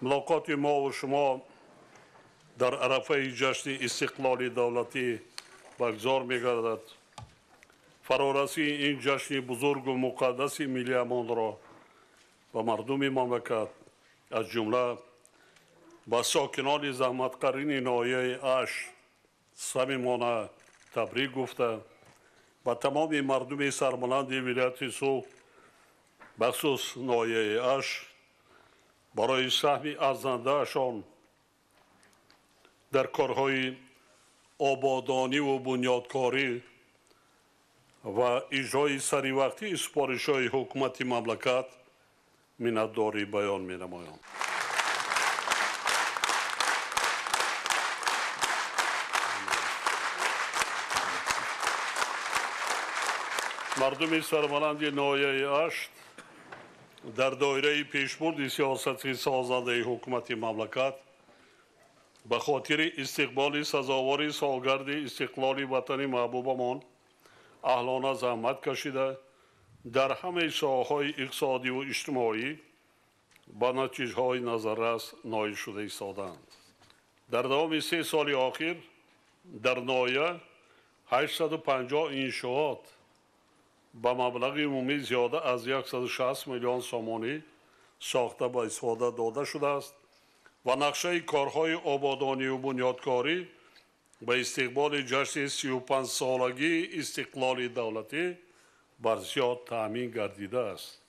Мулоқоти мо ва шумо дар арафаи ҷашни истиқлоли давлатӣ баргузор мегардад. Фарорасии ин ҷашни бузургу муқаддаси миллиямонро ба мардуми мамлакат, аз ҷумла ба сокинони заҳматкарини ноҳияи Ашт самимона табрик гуфта, ба тамоми мардуми сарбаланди вилояти Суғд, бахусус ноҳияи Ашт, барои саҳми арзандаашон дар корҳои ободониву бунёдкорӣ ва иҷрои саривақтии супоришҳои ҳукумати мамлакат миннатдорӣ баён менамоям. Мардуми сарбаланди ноҳияи Ашт дар доираи пешбурди сиёсати созандаи ҳукумати мамлакат ба хотири истиқболи сазовори солгарди истиқлоли ватани маҳбубамон аҳлона заҳмат кашида, дар ҳамаи соҳаҳои иқтисодиву иҷтимоӣ ба натиҷаҳои назаррас ноил шуда истодаанд. Дар давоми 3 соли охир дар ноҳия 850 иншоот ба маблағи умумӣ зиёда аз 160 миллион сомонӣ сохта ба истифода дода шудааст ва нақшаи корҳои ободониву бунёдкорӣ ба истиқболи ҷашни 35-солагии истиқлоли давлатӣ барзиёд таъмин гардидааст.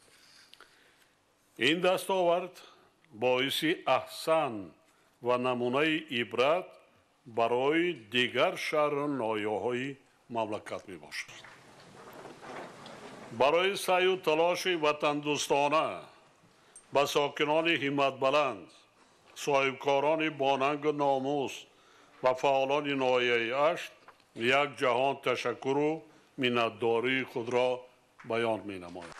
Ин дастовард боиси аҳсан ва намунаи ибрат барои дигар шаҳру ноҳияҳои мамлакат мебошад. Барои саъю талоши ватандӯстона ба сокинони ҳимматбаланд, соҳибкорони бонангу номус ва фаъолони ноҳияи Ашт як ҷаҳон ташаккуру миннатдории худро баён менамоям.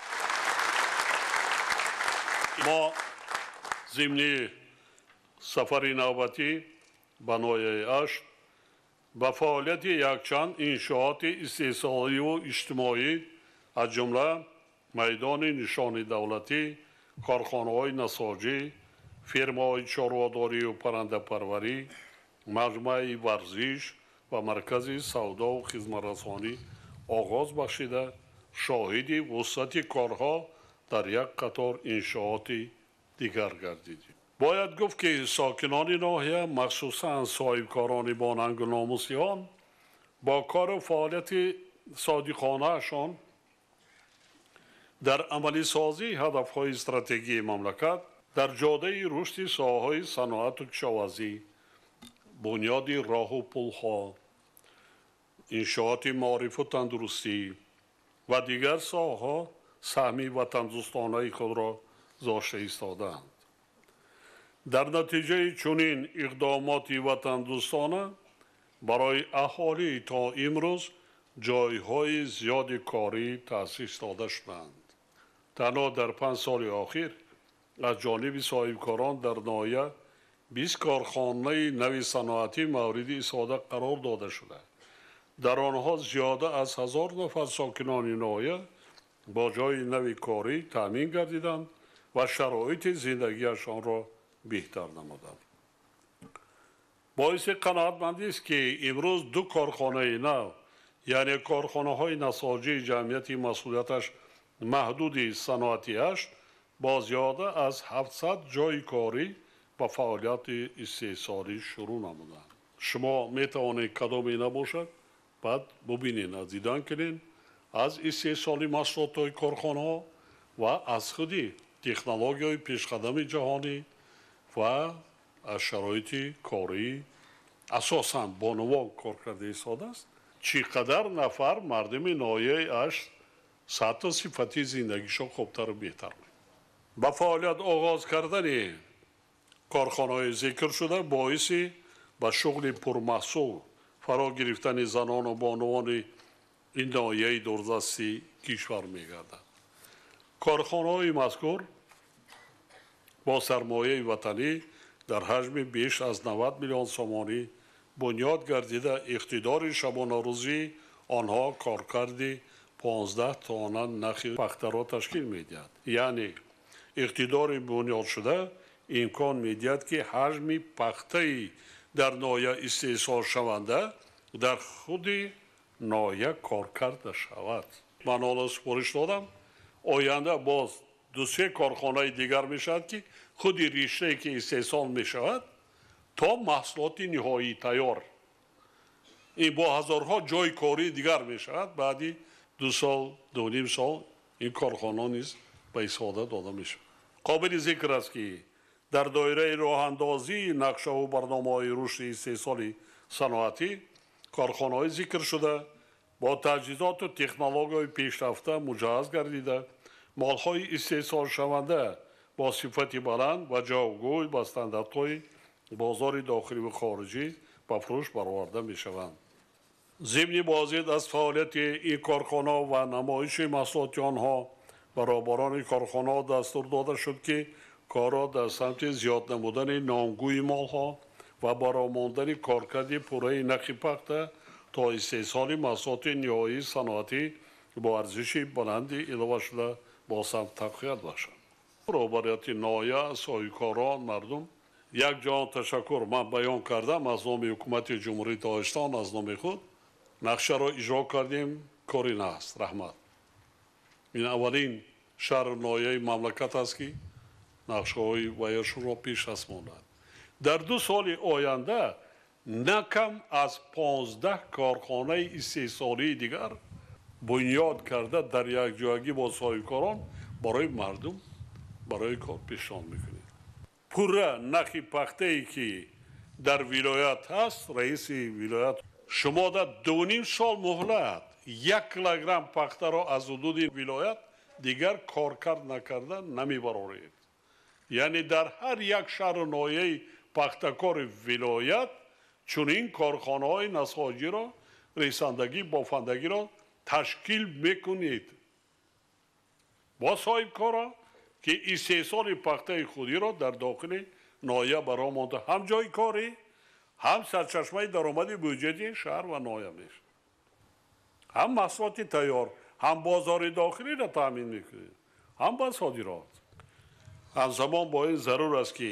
Мо зимни сафари навбатӣ ба ноҳияи Ашт ба фаъолияти якчанд иншооти истеҳсоливу иҷтимоӣ, аз ҷумла майдони нишони давлатӣ, корхонаҳои насоҷӣ, фермаҳои чорводорию паррандапарварӣ, маҷмӯаи варзиш ва маркази савдову хизматрасонӣ оғоз бахшида, шоҳиди вусъати корҳо дар як қатор иншооти дигар гардидем. Бояд гуфт, ки сокинони ноҳия, махсусан соҳибкорони бонангу номусиён, бо кору фаъолияти содиқонаашон дар амалисозии ҳадафҳои стратегии мамлакат дар ҷодаи рушди соҳаҳои саноату кишоварзӣ, бунёди роҳу пулҳо, иншооти маорифу тандурустӣ ва дигар соҳаҳо саҳми ватандӯстонаи худро гузошта истодаанд. Дар натиҷаи чунин иқдомоти ватандӯстона барои аҳолӣ то имрӯз ҷойҳои зиёди корӣ таъсис дода шуданд. Танҳо дар 5 соли охир аз ҷониби соҳибкорон дар ноҳия 20 корхонаи нави саноатӣ мавриди истифода қарор дода шуда. Дар онҳо зиёда аз 1000 нафар сокинони ноҳия бо ҷойи нави корӣ таъмин гардиданд ва шароити зиндагиашонро беҳтар намуданд. Боиси қаноатмандист, ки имрӯз 2 корхонаи нав, яъне корхонаҳои насоҷии ҷамъияти масъулияташ маҳдуди саноати Ашт бо зиёда аз 700 ҷойи корӣ ба фаъолияти истеҳсолӣ шурӯъ намуданд. Шумо метавонед кадоме набошад, баъд бубинед, аз дидан кунед аз истеҳсоли маҳсулотҳои корхонаҳо ва аз худи технологияҳои пешқадами ҷаҳонӣ ва аз шароити корӣ асосан бонувон кор карда истодааст. Чӣ қадар нафар мардуми ноҳияи Ашт сатҳу сифати зиндагишон хубтару беҳтар мекунад. Ба фаъолият оғоз кардани корхонаҳои зикршуда боиси ба шуғли пурмаҳсул фаро гирифтани занону бонувони ин ноҳияи дурдасти кишвар мегардад. Корхонаҳои мазкур бо сармояи ватанӣ дар ҳаҷми беш аз 90 миллион сомонӣ бунёд гардида, иқтидори шабонарӯзии онҳо коркарди 15 тонна нахи пахтаро ташкил медиҳад. Яъне иқтидори бунёдшуда имкон медиҳад, ки ҳаҷми пахтаи дар ноҳия истеҳсолшаванда дар худи ноҳия коркарда шавад. Ман ҳоло супориш додам, оянда боз 2-3 корхонаи дигар мешавад, ки худи риштае ки истеҳсол мешавад то маҳсулоти ниҳоӣ тайёр. Ин бо ҳазорҳо ҷойи кории дигар мешавад. Баъди 2 сол, 2.5 сол ин корхона низ ба истифода дода мешавад. Қобили зикр аст, ки дар доираи роҳандозии нақшаву барномаҳои рушди истеҳсоли саноатӣ корхонаҳои зикршуда бо таҷҳизоту технологияҳои пешрафта муҷаҳҳаз гардида, молҳои истеҳсолшаванда бо сифати баланд ва ҷавобгӯй ба стандартҳои бозори дохилӣ ва хориҷӣ ба фурӯш бароварда мешаванд. Зимни боздид аз фаъолияти ин корхона ва намоиши маҳсулоти онҳо ба роҳбарони корхонаҳо дастур дода шуд, ки корро дар самти зиёд намудани номгӯи молҳо ва баромондани коркарди пурраи нахи пахта то истеҳсоли маҳсулоти ниҳоии саноатӣ бо арзиши баланди иловашуда боз ҳам тақвият бахшанд. Роҳбарияти ноҳия, соҳибкорон, мардум як ҷаҳон ташаккур ман баён кардам аз номи ҳукумати Ҷумҳурии Тоҷикистон, аз номи худ. Нақшаро иҷро кардем, кори нааст. Раҳмат. Ин аввалин шаҳру ноҳияи мамлакат аст, ки нақшаҳои ваяшонро пеш аз монад. Дар 2 соли оянда на кам аз 15 корхонаи истеҳсолии дигар бунёд карда дар якҷоягӣ бо соҳибкорон барои мардум барои кор пешниҳод мекунем. Пурра нахи пахтае, ки дар вилоят ҳаст, раиси вилоят шумо дар 2.5 сол муҳлат 1 килограмм пахтаро аз ҳудуди вилоят дигар коркард накарда намебароред. Яъне дар ҳар як шаҳру ноҳияи пахтакори вилоят чунин корхонаҳои насоҷиро, ресандагӣ, бофандагиро ташкил мекунед бо соҳибкоро, ки истеҳсоли пахтаи худиро дар дохили ноҳия бароҳ монда, ҳам ҷойи корӣ, ҳам сарчашмаи даромади буҷети шаҳр ва ноҳия мешавад, ҳам маҳсулоти тайёр, ҳам бозори дохилиро таъмин мекунед, ҳам ба содирот. Ҳамзамон бо ин зарур аст, ки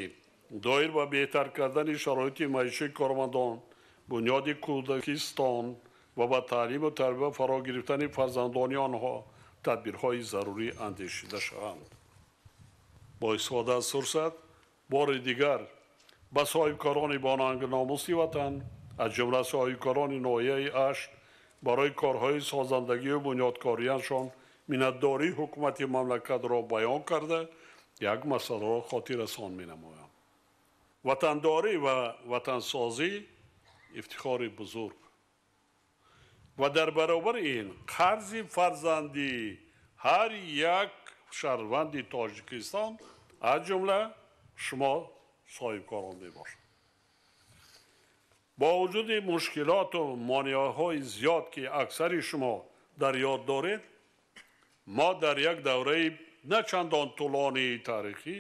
доир ба беҳтар кардани шароити маишии кормандон, бунёди кӯдакистон ва ба таълиму тарбия фаро гирифтани фарзандони онҳо тадбирҳои зарурӣ андешида шаванд. Бо истифода аз фурсат бори дигар ба соҳибкорони бонангу номуси ватан, аз ҷумла соҳибкорони ноҳияи Ашт барои корҳои созандагию бунёдкориашон миннатдории ҳукумати мамлакатро баён карда, як масъаларо хотиррасон менамоям. Ватандорӣ ва ватансозӣ ифтихори бузург ва дар баробари ин қарзи фарзандии ҳар як шаҳрванди Тоҷикистон, аз ҷумла шумо соҳибкорон мебошад. Бо вуҷуди мушкилоту монеаҳои зиёд, ки аксари шумо дар ёд доред, мо дар як давраи на чандон тӯлонии таърихӣ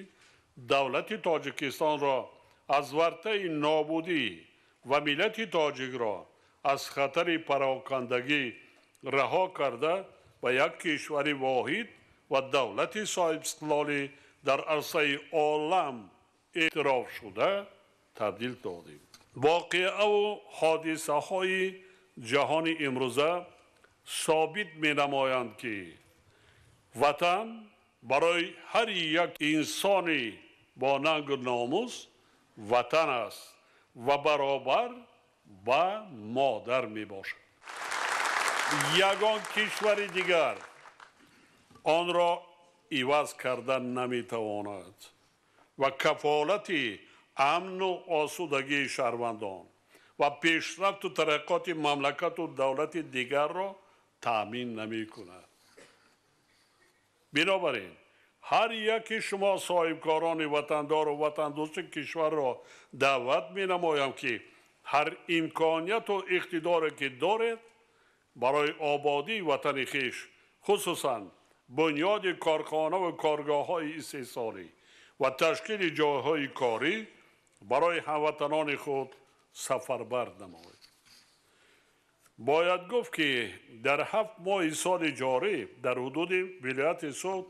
давлати Тоҷикистонро аз вартаи нобудӣ ва миллати тоҷикро аз хатари парокандагӣ раҳо карда ба як кишвари воҳид ва давлати соҳибистиқлолӣ дар арсаи олам эътирофшуда табдил додем. Воқеаву ҳодисаҳои ҷаҳони имрӯза собит менамоянд, ки ватан барои ҳар як инсони бо нангу номус ватан аст ва баробар ба модар мебошад. Ягон кишвари дигар онро иваз карда наметавонад ва кафолати амну осудагии шаҳрвандон ва пешрафту тараққоти мамлакату давлати дигарро таъмин намекунад. Бинобар ин ҳар яки шумо соҳибкорони ватандору ватандӯсти кишварро даъват менамоям, ки ҳар имконияту иқтидоре ки доред барои ободии ватани хеш, хусусан бунёди корхонаву коргоҳҳои истеҳсолӣ ва ташкили ҷойҳои корӣ барои ҳамватанони худ сафарбар намоед. Бояд гуфт, ки дар 7 моҳи соли ҷорӣ дар ҳудуди вилояти Суғд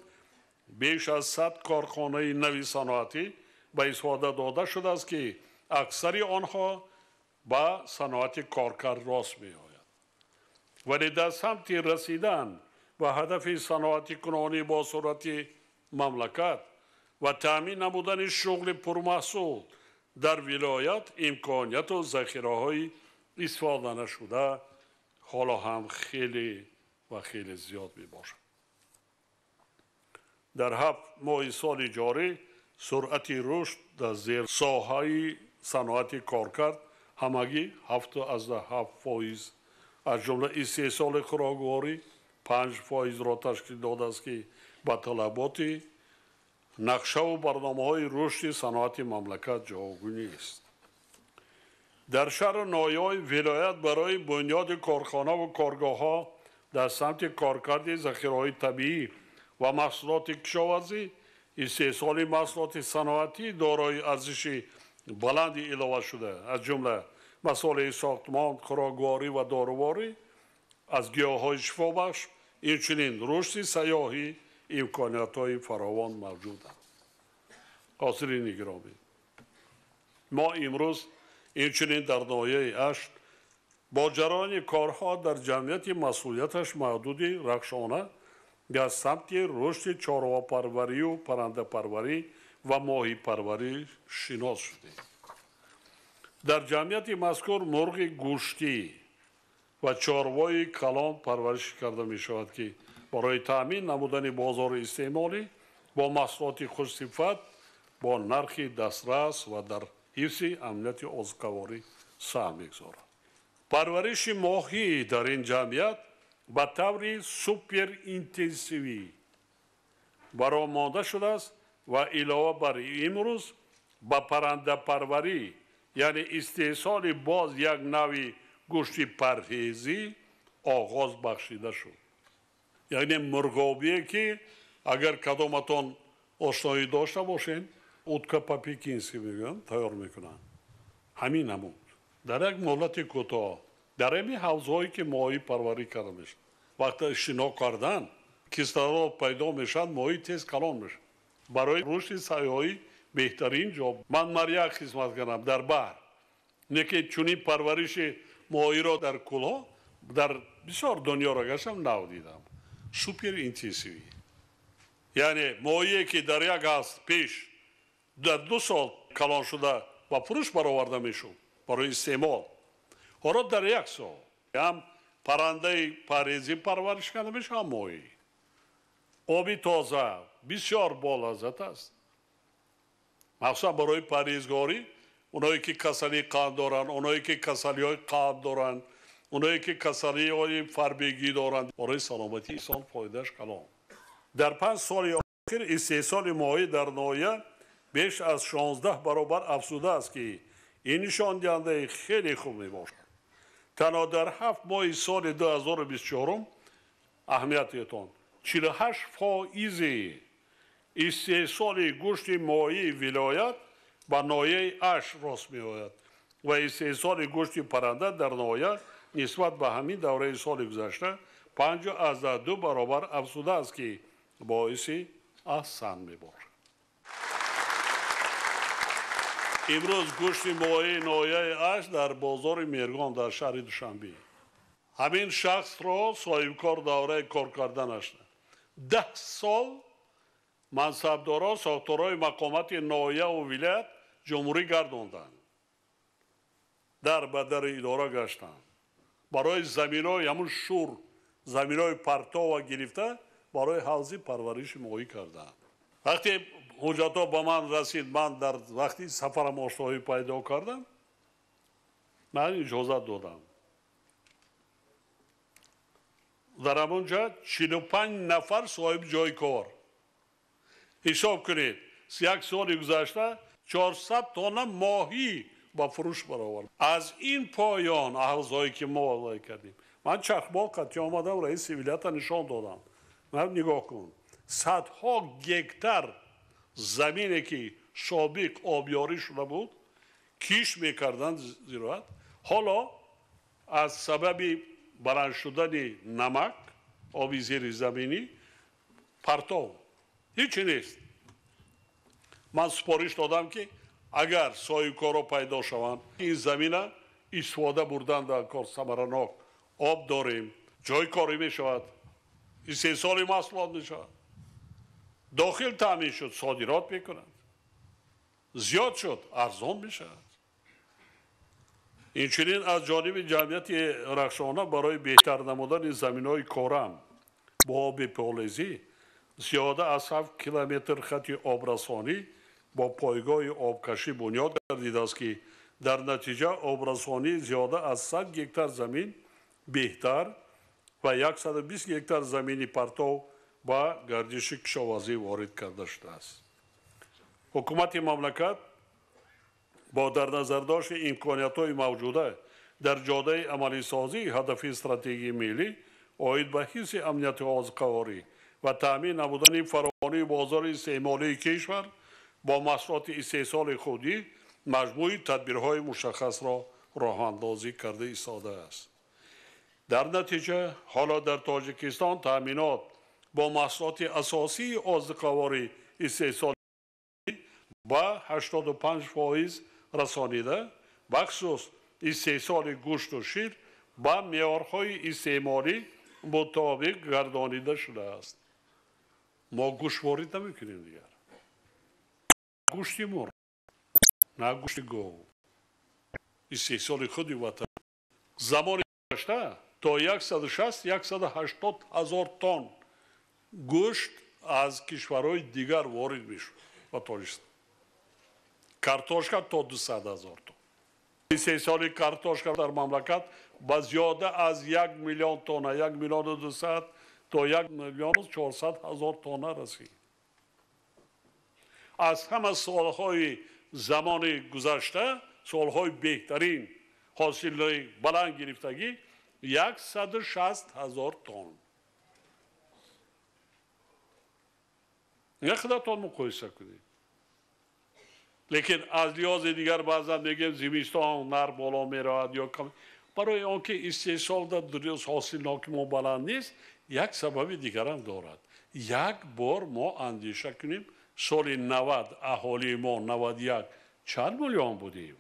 беш аз 100 корхонаи нави саноатӣ ба истифода дода шудааст, ки аксари онҳо ба саноати коркард рост меояд. Вале дар самти расидан ба ҳадафи саноатикунонӣ бо суръати мамлакат ва таъмин намудани шуғли пурмаҳсул дар вилоят имконияту захираҳои истифода нашуда ҳоло ҳам хеле ва хеле зиёд мебошад. Дар 7 моҳи соли ҷорӣ суръати рушд дар зерсоҳаи саноати коркард ҳамагӣ 7,7%, аз ҷумла истеҳсоли хӯрокворӣ 5%-ро ташкил додааст, ки ба талаботи нақшаву барномаҳои рушди саноати мамлакат ҷавобгӯ нест. Дар шаҳру ноҳияҳои вилоят барои бунёди корхонаву коргоҳҳо дар самти коркарди захираҳои табиӣ ва маҳсулоти кишоварзӣ, истеҳсоли маҳсулоти саноатӣ дорои арзиши баланди иловашуда, аз ҷумла масолеҳи сохтмон, хӯрокворӣ ва доруворӣ, аз гиёҳҳои шифобахш, инчунин рушди сайёҳӣ имкониятҳои фаровон мавҷуданд. Ҳозирини гиромӣ, мо имрӯз инчунин дар ноҳияи Ашт бо ҷараёни корҳо дар ҷамъияти масъулияташ маҳдуди Рахшона дар самти рушди чорвопарварию паррандапарварӣ ва моҳипарварӣ шинос шудем. Дар ҷамъияти мазкур мурғи гӯштӣ ва чорвои калон парвариш карда мешавад, ки барои таъмин намудани бозори истеъмолӣ бо маҳсулоти хушсифат бо нархи дастрас ва дар ҳифзи амнияти озуқаворӣ саҳм мегузорад. Парвариши моҳӣ дар ин ҷамъият ба таври суперинтенсивӣ бароҳ монда шудааст ва илова бар имрӯз ба паррандапарварӣ, яъне истеҳсоли боз як нави гӯшти парҳезӣ оғоз бахшида шуд. Яъне мурғобие, ки агар кадоматон ошноӣ дошта бошед, утка по-пекински мегӯянд, тайёр мекунанд. Ҳамин намуд. Дар як муҳлати кӯтоҳ дар ҳамин ҳавзҳое, ки моҳӣ парварӣ карда мешавад, вақте шино кардан кислород пайдо мешавад, моҳӣ тез калон мешавад. Барои рушди сайёҳӣ беҳтарин ҷо. Ман маряк хизмат кардам дар баҳр, не ки чунин парвариши моҳиро дар кӯлҳо дар бисёр дунёро гаштам, нав дидам. Супер интенсивӣ, яъне моҳие, ки дар як ҳафт пеш дар 2 сол калон шуда ба фурӯш бароварда мешуд барои истеъмол, ҳоло дар 1 сол ҳам паррандаи парҳезӣ парвариш карда мешавад, ҳам моҳӣ. Оби тоза бисёр болаззат аст, махсусан барои парҳезгорӣ. Оное ки касалии қанд доранд, оное ки касалиҳои қалб доранд, оное ки касалиҳои фарбегӣ доранд, барои саломатии инсон фоидааш калон. Дар 5 соли охир истеҳсоли моҳӣ дар ноҳия беш аз 16 баробар афзудааст, ки ин нишондиҳандаи хеле хуб мебошад. Танҳо дар 7 моҳи соли 2024 аҳамиятиятон 48% истеҳсоли гӯшти моҳии вилоят ба ноҳияи Ашт рост меояд ва истеҳсоли гӯшти парранда дар ноҳия нисбат ба ҳамин давраи соли гузашта 5,2 баробар афзудааст, ки боиси аҳсан мебошад. Имрӯз гӯшти моҳии ноҳияи Ашт дар бозори Меҳргон дар шаҳри Душанбе. Ҳамин шахсро соҳибкор давраи кор карданаш 10 сол мансабдоро сохторҳои мақомоти ноҳияву вилоят ҷумҳурӣ гардонданд, дар ба дари идора гаштанд, барои заминҳои ҳамун шур, заминҳои партова гирифта барои ҳавзи парвариши моҳӣ карданд. Вақте ҳуҷҷатҳо ба ман расид, ман дар вақти сафарам ошноӣ пайдо кардам, ман иҷозат додам. Дар ҳамон ҷо 45 нафар соҳиби ҷои кор. Ҳисоб кунед, як соли гузашта 400 тонна моҳӣ ба фурӯш баровард. Аз ин поён ҳавзҳое ки мо валай кардем, ман чархбол қатъи омадам, раиси вилоята нишон додам. Ман нигоҳ кун, садҳо гектар замине ки собиқ обёрӣ шуда буд, киш мекарданд зироат, ҳоло аз сабаби баланд шудани намак, оби зеризаминӣ, партов ҳичи нест. Ман супориш додам, ки агар соҳибкорҳо пайдо шаванд, ин замина истифода бурдан дар кор самаранок, об дорем, ҷои корӣ мешавад, истеҳсоли маҳсулот мешавад, дохил таъмин шуд, содирот мекунанд, зиёд шуд, арзон мешавад. Инчунин аз ҷониби ҷамъияти Рахшона барои беҳтар намудани заминҳои корам бо оби полезӣ зиёда аз 7 километр хати обрасонӣ бо пойгоҳи обкашӣ бунёд гардидааст, ки дар натиҷа обрасонии зиёда аз 100 гектар замин беҳтар ва 120 гектар замини партов ба гардиши кишоварзӣ ворид карда шудааст. Ҳукумати мамлакат бо дар назардошти имкониятҳои мавҷуда дар ҷодаи амалисозии ҳадафи стратегии миллӣ оид ба ҳифзи амнияти озуқаворӣ ва таъмин намудани фаровонии бозори истеъмолии кишвар бо маҳсулоти истеҳсоли худӣ маҷмӯи тадбирҳои мушаххасро роҳандозӣ карда истодааст. Дар натиҷа ҳоло дар Тоҷикистон таъминот бо маҳсулоти асосии озуқаворӣ истеҳсол ба 85% расонида, бахусус истеҳсоли гӯшту шир ба меъёрҳои истеъмолӣ мутобиқ гардонида шудааст. Мо гӯшт ворид намекунем дигар. Гӯшти мурғ, на гӯшти гов. Истеҳсоли худи ватан. Замони гузашта то 160-180 ҳазор тонн гӯшт аз кишварҳои дигар ворид мешуд ба Тоҷикистон. Картошка то 200 ҳазор тонн. Истеҳсоли картошка дар мамлакат ба зиёда аз 1 миллион тонна, 1 миллиону 200 то 1 миллиону 400 ҳазор тонна расид. Аз ҳама солҳои замони гузашта, солҳои беҳтарин ҳосили баланд гирифтагӣ 160 ҳазор тонн. Не худатон муқоиса кунед. Лекин аз лиҳози дигар баъзан мегӯем зимистон нарх боло меравад ё кам. Барои он ки истеҳсол дар дунё ҳосилноки мо баланд нест, як сабаби дигарам дорад. Як бор мо андеша кунем, соли 90 аҳолии мо 91 чанд миллион будем,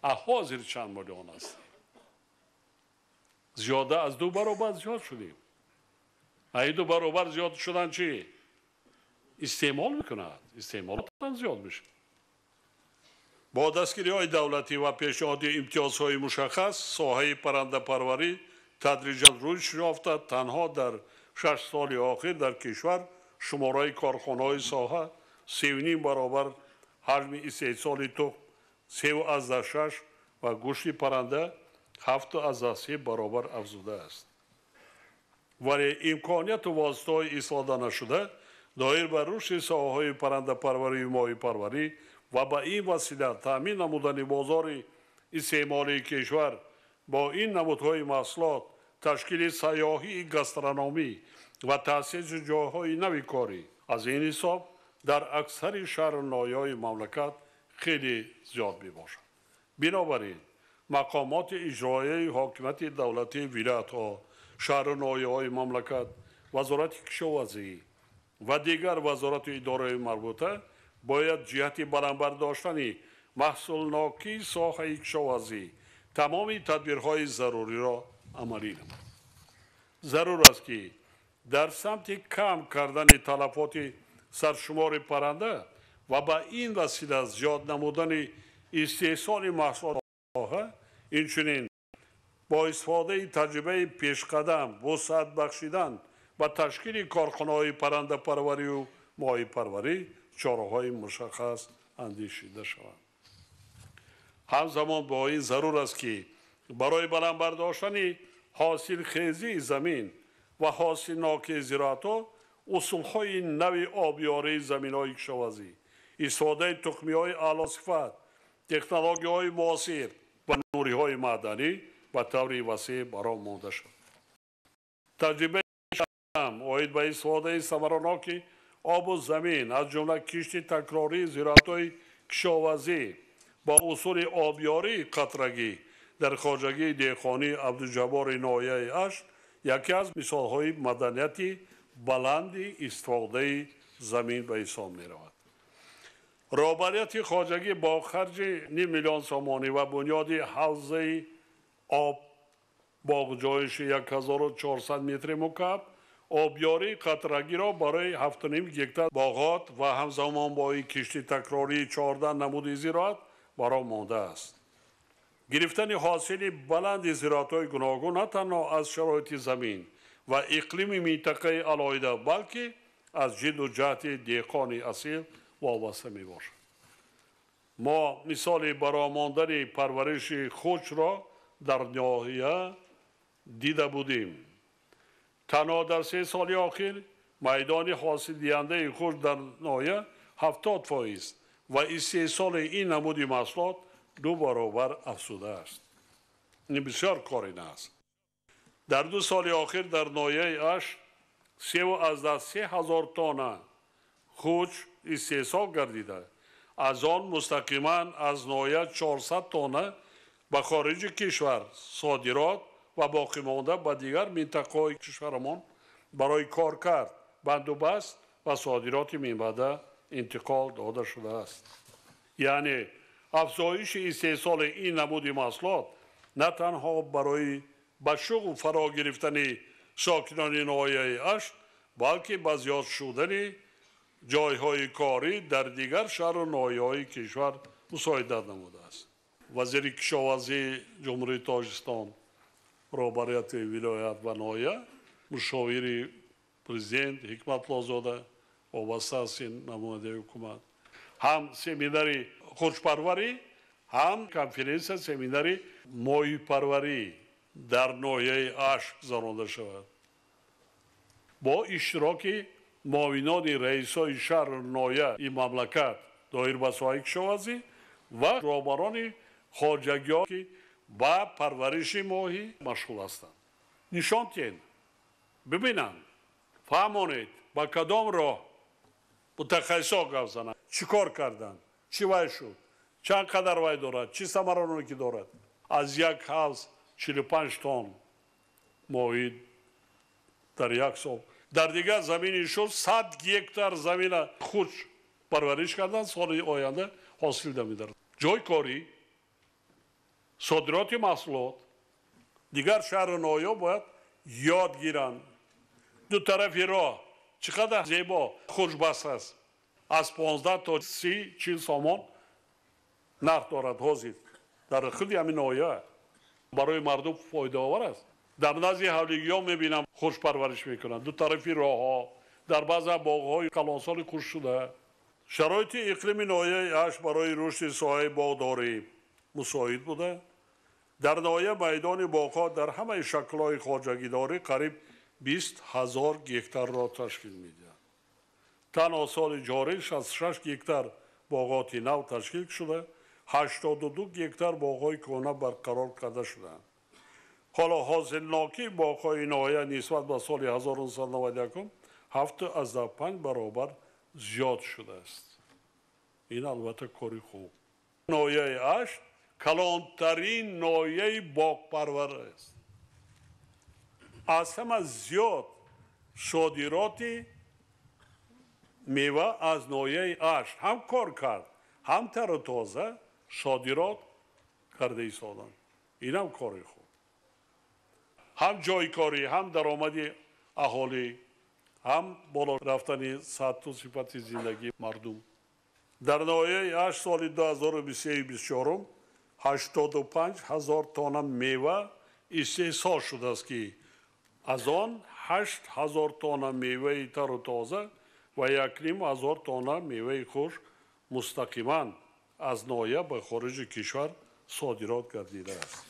а ҳозир чанд миллион ҳастем? Зиёда аз 2 баробар зиёд шудем. А ин 2 баробар зиёд шудан чӣ? Истеъмол мекунад, истеъмолотам зиёд мешавад. Бо дастгириҳои давлатӣ ва пешниҳоди имтиёзҳои мушаххас соҳаи паррандапарварӣ тадриҷан рушд ёфта, танҳо дар 6 соли охир дар кишвар шумораи корхонаҳои соҳа 3,5 баробар, ҳаҷми истеҳсоли тухм 3,6 ва гӯшти парранда 7,3 баробар афзудааст. Вале имконияту воситаҳои истифода нашуда доир ба рушди соҳаҳои паррандапарварию моҳипарварӣ ва ба ин васила таъмин намудани бозори истеъмолии кишвар бо ин намудҳои маҳсулот, ташкили сайёҳии гастрономӣ ва таъсиси ҷойҳои нави корӣ аз ин ҳисоб дар аксари шаҳру ноҳияҳои мамлакат хеле зиёд мебошад. Бинобар ин мақомоти иҷроияи ҳокимияти давлатии вилоятҳо, шаҳру ноҳияҳои мамлакат, вазорати кишоварзӣ ва дигар вазорату идораҳои марбута бояд ҷиҳати баланд бардоштани маҳсулнокии соҳаи кишоварзӣ тамоми тадбирҳои заруриро амалӣ намоянд. Зарур аст, ки дар самти кам кардани талафоти саршумори парранда ва ба ин васила зиёд намудани истеҳсоли маҳсулоти соҳа, инчунин бо истифодаи таҷрибаи пешқадам вусъат бахшидан ба ташкили корхонаҳои паррандапарварию моҳипарварӣ чораҳои мушаххас андешида шаванд. Ҳамзамон бо ин зарур аст, ки барои баланд бардоштани ҳосилхезии замин ва ҳосилнокии зироатҳо усулҳои нави обёрии заминҳои кишоварзӣ, истифодаи тухмиҳои аълосифат, технологияҳои муосир ва нуриҳои маъданӣ ба таври васеъ бароҳ монда шавад. Таҷрибаи оид ба истифодаи самараноки обу замин, аз ҷумла кишти такрории зироатҳои кишоварзӣ бо усули обёрии қатрагӣ дар хоҷагии деҳқонии Абдуҷаббори ноҳияи Ашт яке аз мисолҳои маданияти баланди истифодаи замин ба ҳисоб меравад. Роҳбарияти хоҷагӣ бо харҷи 0.5 миллион сомонӣ ва бунёди ҳавзаи об боғҷоиши 1400 метри мукааб обёрии қатрагиро барои 7.5 гектар боғот ва ҳамзамон бо ин кишти такрории 14 намуди зироат бароҳ мондааст. Гирифтани ҳосили баланди зироатҳои гуногун на танҳо аз шароити замин ва иқлими минтақаи алоҳида, балки аз ҷидду ҷаҳди деҳқони асил вобаста мебошад. Мо мисоли баромондани парвариши хучро дар ноҳия дида будем. Танҳо дар 3 соли охир майдони ҳосилдиҳандаи хуч дар ноҳия 70% ва истеҳсоли ин намуди маҳсулот 2 баробар афзудааст. Ин бисёр корина аст. Дар 2 соли охир дар ноҳияи Ашт 3,3 ҳазор тонна хуч истеҳсол гардида, аз он мустақиман аз ноҳия 400 тонна ба хориҷи кишвар содирот ва боқимонда ба дигар минтақаҳои кишварамон барои коркард, бандубаст ва содироти минбаъда интиқол дода шудааст. Яъне афзоиши истеҳсоли ин намуди маҳсулот на танҳо барои ба шуғл фаро гирифтани сокинони ноҳияи Ашт, балки ба зиёд шудани ҷойҳои корӣ дар дигар шаҳру ноҳияҳои кишвар мусоидат намудааст. Вазири кишоварзии Ҷумҳурии Тоҷикистон, роҳбарияти вилоят ва ноҳия, мушовири президент Ҳикматллозода вобаста аст ин намояндаи ҳукумат, ҳам семинари хушпарварӣ, ҳам конференсия семинари моҳипарварӣ дар ноҳияи Ашт гузаронда шавад бо иштироки муовинони раисои шаҳру ноҳияи мамлакат доир ба соҳаи кишоварзӣ ва роҳбарони хоҷагиҳо, ки ба парвариши моҳӣ машғул ҳастанд. Нишон диҳед, бибинанд, фаҳмонед ба кадом роҳ мутахассисо гап зананд, чӣ кор карданд, чӣ вай шуд, чанд қадар вай дорад, чӣ самаранокӣ дорад. Аз як ҳавз 45 тонн моҳӣ дар як сол. Дар дигар замини шуд 100 гектар замина хуч парвариш кардан, соли оянда ҳосил дамидарад. Ҷойи корӣ, содироти маҳсулот, дигар шаҳру ноҳияҳо бояд ёд гиранд. Ду тарафи роҳ чӣ қадар зебо хушбаст аст. Аз 15 то 30-40 сомон нарх дорад ҳозир дар худи ҳамин ноҳия. Барои мардум фоидаовар аст. Дар назди ҳавлигиҳо мебинам хуш парвариш мекунанд. Ду тарафи роҳҳо, дар баъза боғҳои калонсоли хуш шуда. Шароити иқлими ноҳияи Ашт барои рушди соҳаи боғдорӣ мусоид буда. Дар ноҳия майдони боғҳо дар ҳамаи шаклҳои хоҷагидорӣ қариб 20 000 гектарро ташкил медиҳад. Танҳо соли ҷорӣ 66 гектар боғоти нав ташкил шуда, 82 гектар боғҳои кӯҳна барқарор карда шудаанд. Ҳоло ҳосилнокии боғҳои ноҳия нисбат ба соли 1991 7,5 баробар зиёд шудааст. Ин албатта кори хуб. Ноҳияи Ашт калонтарин ноҳияи боғпарвар аст. Аз ҳама зиёд содироти мева аз ноҳияи Ашт ҳам кор кард, ҳам тару тоза содирот карда истоданд. Инам кори хуб. Ҳам ҷойи корӣ, ҳам даромади аҳолӣ, ҳам боло рафтани сатҳу сифати зиндагии мардум. Дар ноҳияи Ашт соли 2023-24 85 000 тонна мева истеҳсол шудааст, ки аз он 8 000 тонна меваи тару тоза ва 1 500 тонна меваи хушк мустақиман аз ноҳия ба хориҷи кишвар содирот гардидааст.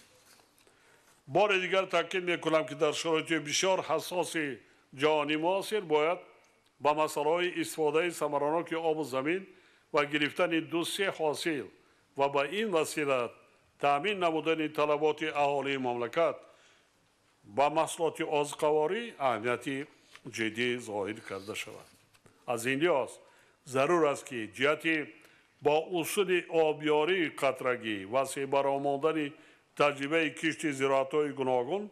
Бори дигар таъкид мекунам, ки дар шароити бисёр ҳассоси ҷаҳони муосир бояд ба масъалаҳои истифодаи самараноки обу замин ва гирифтани 2-3 ҳосил ва ба ин васила таъмин намудани талаботи аҳолии мамлакат ба маҳсулоти озуқаворӣ аҳамияти ҷиддӣ зоҳир карда шавад. Аз ин лиҳоз зарур аст, ки ҷиҳати бо усули обёрии қатрагӣ васеъ баромондани таҷрибаи кишти зироатҳои гуногун,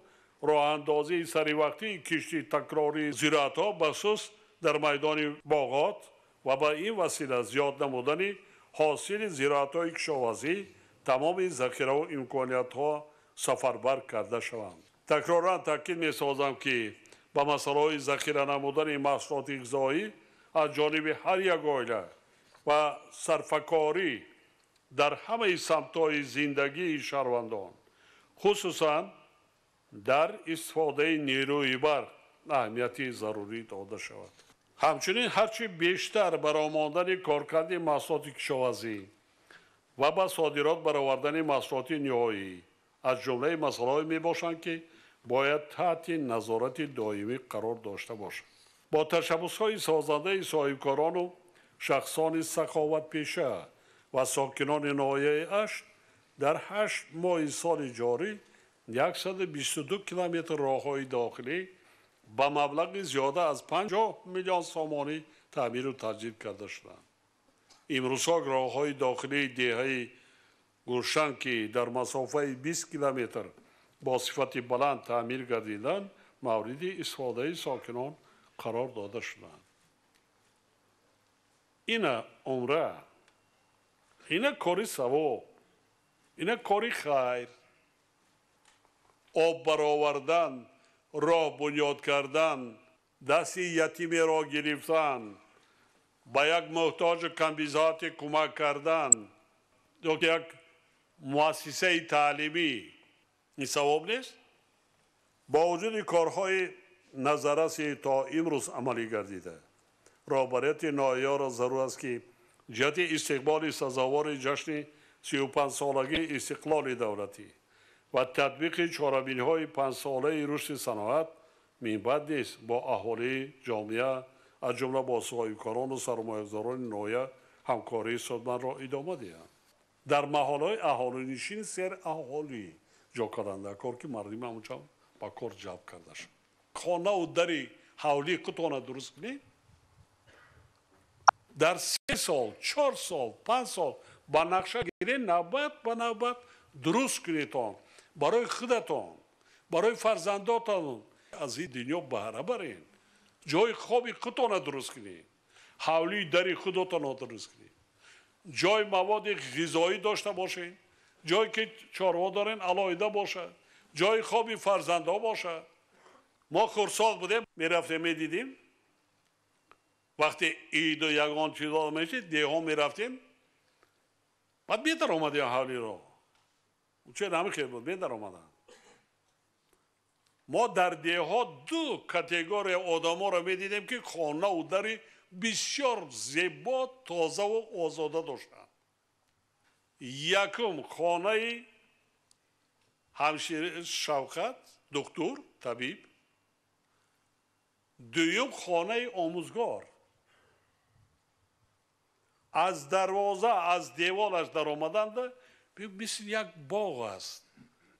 роҳандозии саривақтии кишти такрории зироатҳо бахусус дар майдони боғот ва ба ин васила зиёд намудани ҳосили зироатҳои кишоварзӣ тамоми захираву имкониятҳо сафарбар карда шаванд. Такроран таъкид месозам, ки ба масъалаҳои захира намудани маҳсулоти ғизоӣ аз ҷониби ҳар як оила ва сарфакорӣ дар ҳамаи самтҳои зиндагии шаҳрвандон, хусусан дар истифодаи нерӯи барқ аҳамияти зарурӣ дода шавад. Ҳамчунин ҳарчи бештар баромондани коркарди маҳсулоти кишоварзӣ ва ба содирот баровардани маҳсулоти ниҳоӣ аз ҷумлаи масъалаҳое мебошанд, ки бояд таҳти назорати доимӣ қарор дошта бошанд. Бо ташаббусҳои созандаи соҳибкорону шахсони саховатпеша ва сокинони ноҳияи Ашт дар 8 моҳи соли ҷорӣ 122 километр роҳҳои дохилӣ ба маблағи зиёда аз 50 миллион сомонӣ таъмиру таҷдид карда шуданд. Имрӯзҳо роҳҳои дохилии деҳаи Гулшан, ки дар масофаи 20 километр бо сифати баланд таъмир гардиданд, мавриди истифодаи сокинон қарор дода шуданд. Ина умра, ина кори савоб, ина кори хайр. Об баровардан, роҳ бунёд кардан, дасти ятимеро гирифтан, ба як муҳтоҷу камбизоате кӯмак кардан ё як муассисаи таълимӣ, ин савоб нест? Бо вуҷуди корҳои назарраси то имрӯз амалӣ гардида, роҳбарияти ноҳияро зарур аст, ки ҷиҳати истиқболи сазовори ҷашни 35-солагии истиқлоли давлатӣ ва татбиқи чорабиниҳои 5-солаи рушди саноат минбаъд низ бо аҳолии ҷомеа, аз ҷумла бо соҳибкорону сармоягузорони ноҳия ҳамкории судмандро идома диҳанд. Дар маҳаллаҳои аҳолинишин сераҳолӣ ҷо карданд, кор ки мардуми ҳамонҷо ба кор ҷалб карда шуд. Хонаву дари ҳавлии худтона дуруст кунед, дар 3 сол, 4 сол, 5 сол ба нақша гиред, навбат ба навбат дуруст кунедтон барои худатон, барои фарзандотон. Аз ин дунё баҳра баред, ҷои хоби худтона дуруст кунед, ҳавлии дари худотонро дуруст кунед, ҷои маводи ғизоӣ дошта бошед, ҷое ки чорво дорен алоҳида бошад, ҷои хоби фарзандҳо бошад. Мо хурсанд будем, мерафтем, медидим. Вақте иду ягон чизо мешид, деҳон мерафтем, баъд медаромадем ҳавлиро. Чун ҳамин хел буд, медаромаданд. Мо дар деҳот ду категория одаморо медидем, ки хонаву дари бисёр зебо, тозаву озода доштанд. Якум хонаи ҳамшири Шавқат, доктор, табиб. Дуюм хонаи омӯзгор. Аз дарвоза, аз деволаш даромаданда мисли як боғ аст.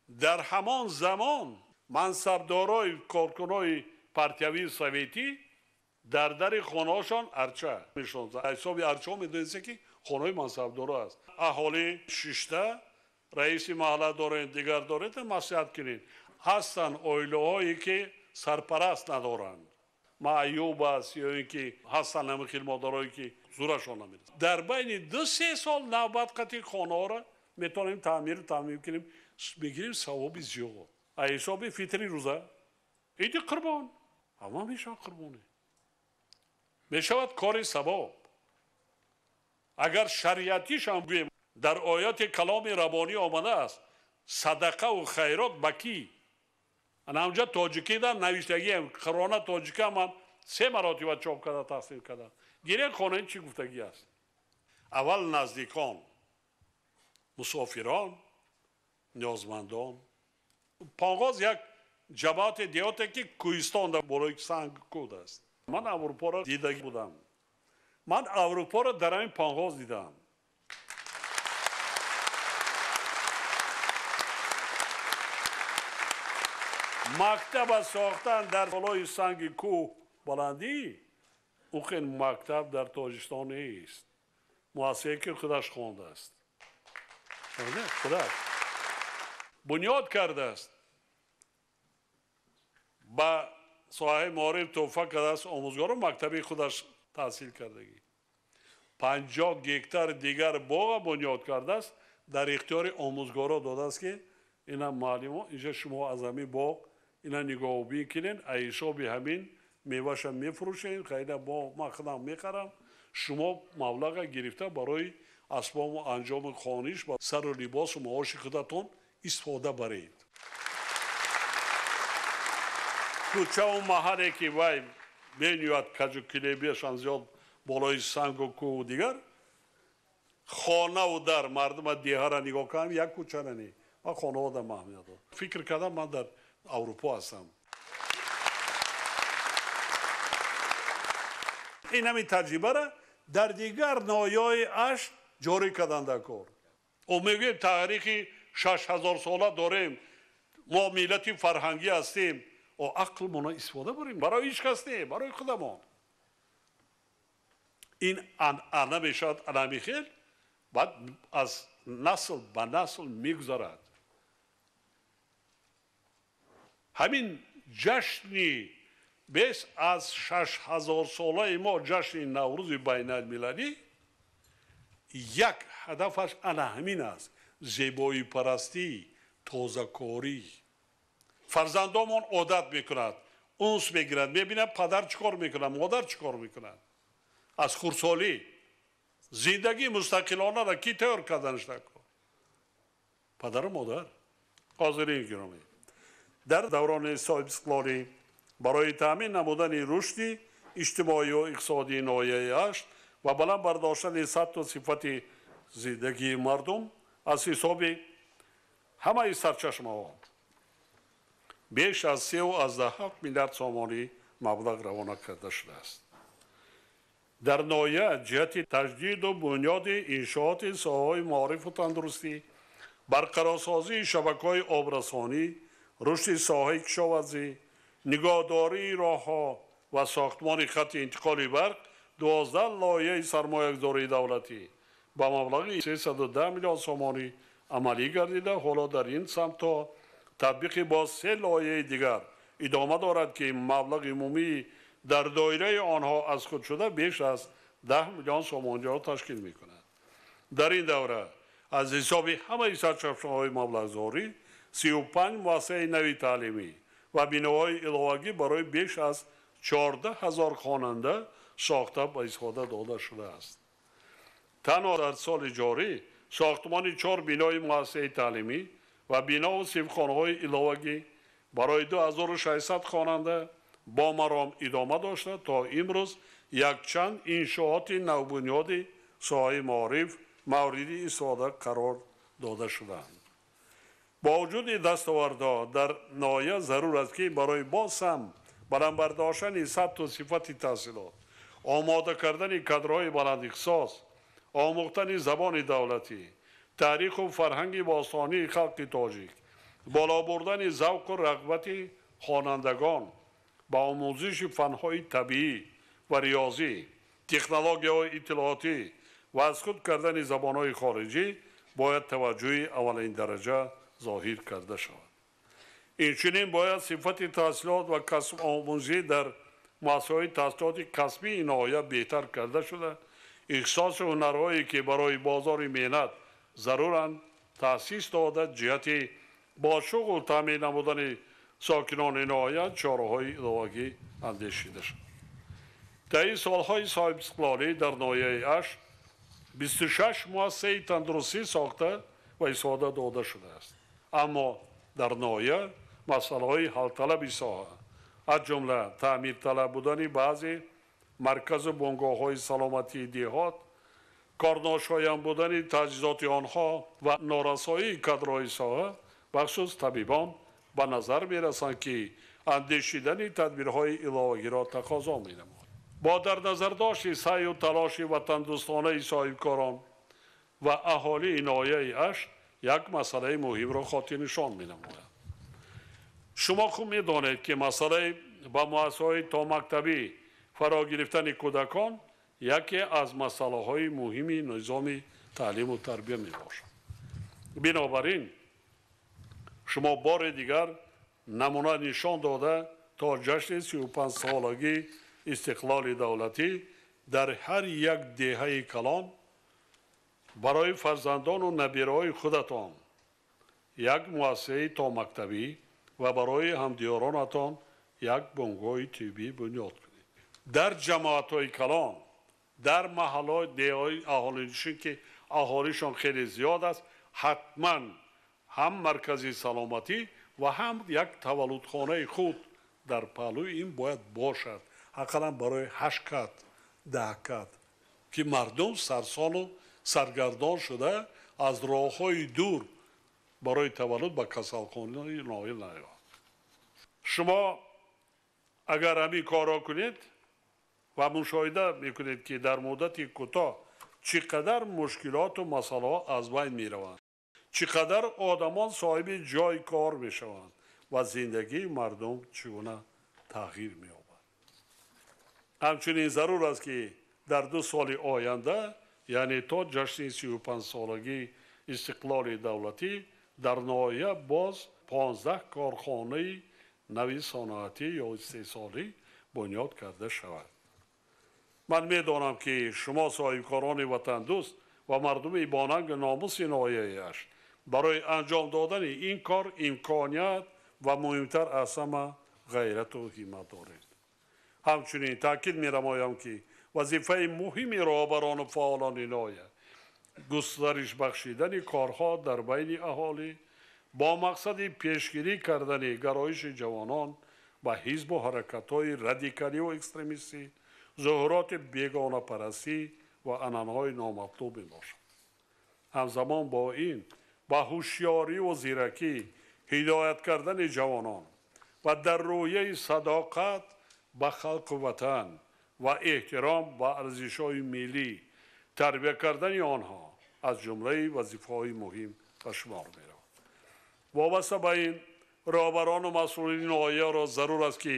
Дар ҳамон замон мансабдорои коркунои партиявии советӣ дар дари хонаҳошон арча мешонданд. Ҳисоби арчаҳо медонистед, ки хонаи мансабдоро аст. Аҳолӣ шишта, раиси маҳалла доред, дигар доред, маслиҳат кунед. Ҳастанд оилаҳое, ки сарпараст надоранд, маъюб аст ё ин ки ҳастанд ҳамин хел модарое, ки зӯрашон намерасад. Дар байни 2-3 сол навбат қатъи хонаҳоро метавонем таъмиру таъмин кунем, мегирем савоби зиёд. А ҳисоби фитри рӯза, иди қурбон, ҳама мешавад қурбонӣ, мешавад кори савоб. Агар шариатишам гӯем, дар ояти каломи рабонӣ омадааст садақаву хайрот ба кӣ? Ана ҳамҷа тоҷикида навиштагиам, қурона тоҷика ман 3 маротиба чоп карда тақсим карда. Гирен хонен чӣ гуфтагӣ аст. Аввал наздикон, мусофирон, ниёзмандон. Панғоз як ҷамоати деҳоте, ки кӯҳистон дар болои санг кӯд аст. Ман Аврупоро дида будам. Ман Аврупоро дар ҳамин Панғоз дидам. Мактаба сохтан дар болои санги кӯҳ баландӣ, ӯ хел мактаб дар Тоҷикистон нест. Муассисае ки худаш хондааст, худаш бунёд кардааст, ба соҳаи маориф тӯҳфа кардааст, омӯзгору мактаби худаш таҳсил кардагӣ. 50 гектар дигар боға бунёд кардааст, дар ихтиёри омӯзгоро додааст, ки ина муаллимо, инҷа шумо аз ҳамин боғ ина нигоҳубин кунед, аз ҳисоби ҳамин меваша мефурӯшед, хайда боғ ман худам мехарам, шумо маблаға гирифта барои асбобу анҷоми хониш ва сару либосу маоши худатон истифода баред. Кӯчаву маҳалле ки вай бениёяд каҷу килебиашон зиёд болои сангу кӯҳу дигар хонаву дар мардума деҳара нигоҳ кардам, як кӯчара не, ман хонаҳода маҳмият дорам. Фикр кардам, ман дар Аврупо ҳастам. Ин ҳамин таҷрибара дар дигар ноҳияҳои Ашт ҷорӣ карданд дар кор. Ӯ мегӯем таърихи 6000 сола дорем, мо миллати фарҳангӣ ҳастем, о ақлмонро истифода барем, барои ҳеҷ кас не, барои худамон. Ин анъана мешавад анами хел, баъд аз насл ба насл мегузарад. Ҳамин ҷашни беш аз 6000 солаи мо, ҷашни Наврӯзи байналмилалӣ, як ҳадафаш ана ҳамин аст: зебоипарастӣ, тозакорӣ. Фарзандомон одат мекунад, унс мегирад, мебинад падар чӣ кор мекунад, модар чӣ кор мекунад. Аз хурдсолӣ зиндагии мустақилонаро кӣ тайёр карданаш дар кор? Падару модар. Ҳозирин гиромӣ, дар даврони соҳибистиқлолӣ барои таъмин намудани рушди иҷтимоию иқтисодии ноҳияи Ашт ва баланд бардоштани сатҳу сифати зиндагии мардум аз ҳисоби ҳамаи сарчашмаҳо беш аз 3,7 миллиард сомонӣ маблағ равона карда шудааст. Дар ноҳия ҷиҳати таҷдиду бунёди иншооти соҳаҳои маорифу тандурустӣ, барқарорсозии шабакаҳои обрасонӣ, рушди соҳаи кишоварзӣ, нигоҳдории роҳҳо ва сохтмони хатти интиқоли барқ 12 лоиҳаи сармоягузории давлатӣ ба маблағи 310 миллион сомонӣ амалӣ гардида, ҳоло дар ин самтҳо татбиқи боз 3 лоиҳаи дигар идома дорад, ки маблағи умумии дар доираи онҳо аз худ шуда беш аз 10 миллион сомониро ташкил мекунад. Дар ин давра аз ҳисоби ҳамаи сарчашмаҳои маблағгузорӣ 35 муассисаи нави таълимӣ ва биноҳои иловагӣ барои беш аз 14 000 хонанда сохта ба истифода дода шудааст. Танҳо дар соли ҷорӣ сохтмони 4 бинои муассисаи таълимӣ ва бинову синфхонаҳои иловагӣ барои 2600 хонанда бо маром идома дошта, то имрӯз якчанд иншооти навбунёди соҳаи маориф мавриди истифода қарор дода шудаанд. Бо вуҷуди дастовардҳо дар ноҳия зарур аст, ки барои боз ҳам баланд бардоштани сатҳу сифати таҳсилот, омода кардани кадрҳои баландихтисос, омӯхтани забони давлатӣ, таъриху фарҳанги бостонии халқи тоҷик, боло бурдани завқу рағбати хонандагон ба омӯзиши фанҳои табиӣ ва риёзӣ, технологияҳои иттилоотӣ ва аз худ кардани забонҳои хориҷӣ бояд таваҷҷӯҳи аввалин дараҷа зоҳир карда шавад. Инчунин бояд сифати таҳсилот ва касбомӯзӣ дар муассисаҳои таҳсилоти касбии ноҳия беҳтар карда шуда, ихтисоси ҳунарҳое ки барои бозори меҳнат заруранд таъсис дода, ҷиҳати бо шуғл таъмин намудани сокинони ноҳия чораҳои иловагӣ андешида шуд. Таи солҳои соҳибистиқлолӣ дар ноҳияи Ашт 26 муассисаи тандурустӣ сохта ва истифода дода шудааст. Аммо дар ноҳия масъалаҳои ҳалталаби соҳа, аз ҷумла таъмирталаб будани баъзе марказу бунгоҳҳои саломатии деҳот, корношоям будани таҷҳизоти онҳо ва норасоии кадрҳои соҳа, бахусус табибон, ба назар мерасанд, ки андешидани тадбирҳои иловагиро тақозо менамояд. Бо дар назардошти саъю талоши ватандӯстонаи соҳибкорон ва аҳолии ноҳияи Ашт як масъалаи муҳимро хотирнишон менамояд. Шумо хуб медонед, ки масъалаи ба муассисаҳои томактабӣ фаро гирифтани кӯдакон яке аз масъалаҳои муҳими низоми таълиму тарбия мебошад. Бинобар ин шумо бори дигар намуна нишон дода, то ҷашни 35-солагии истиқлоли давлатӣ Дар ҳар як деҳаи калон барои фарзандону набираҳои худатон як муассисаи томактабӣ ва барои ҳамдиёронатон як бунгоҳи тиббӣ бунёд кунед. Дар ҷамоатҳои калон, дар маҳаллаҳои деҳаҳои аҳолинишин, ки аҳолишон хеле зиёд аст, ҳатман ҳам маркази саломатӣ ва ҳам як таваллудхонаи худ дар паҳлӯи ин бояд бошад, ақаллан барои 8 кат, 10 кат, ки мардум сарсону саргардон шуда аз роҳҳои дур барои таваллуд ба касалхонаи ноил наёяд. Шумо агар ҳамин корро кунед ва мушоҳида мекунед, ки дар муддати кӯтоҳ чӣ қадар мушкилоту масъалаҳо аз байн мераванд, чӣ қадар одамон соҳиби ҷойи кор мешаванд ва зиндагии мардум чӣ гуна тағйир меёбад. Ҳамчунин зарур аст, ки дар 2 соли оянда, яъне то ҷашни 35-солагии истиқлоли давлатӣ, дар ноҳия боз 15 корхонаи нави саноатӣ ё истеҳсолӣ бунёд карда шавад. Ман медонам, ки шумо соҳибкорони ватандӯст ва мардуми бонангу номуси ноҳияи Ҳашт барои анҷом додани ин кор имконият ва муҳимтар аз ҳама ғайрату ҳиммат доред. Ҳамчунин таъкид менамоям, ки вазифаи муҳими роҳбарону фаъолони ноҳия густариш бахшидани корҳо дар байни аҳолӣ бо мақсади пешгирӣ кардани гароиши ҷавонон ба ҳизбу ҳаракатҳои радикалию экстремистӣ, зуҳуроти бегонапарастӣ ва анъанаҳои номатлуб мебошад. Ҳамзамон бо ин ба ҳушёриву зиракӣ ҳидоят кардани ҷавонон ва дар рӯҳияи садоқат ба халқу ватан ва эҳтиром ба арзишҳои миллӣ тарбия кардани онҳо аз ҷумлаи вазифаҳои муҳим ба шумор меравад. Вобаста ба ин роҳбарону масъулини ноҳияро зарур аст, ки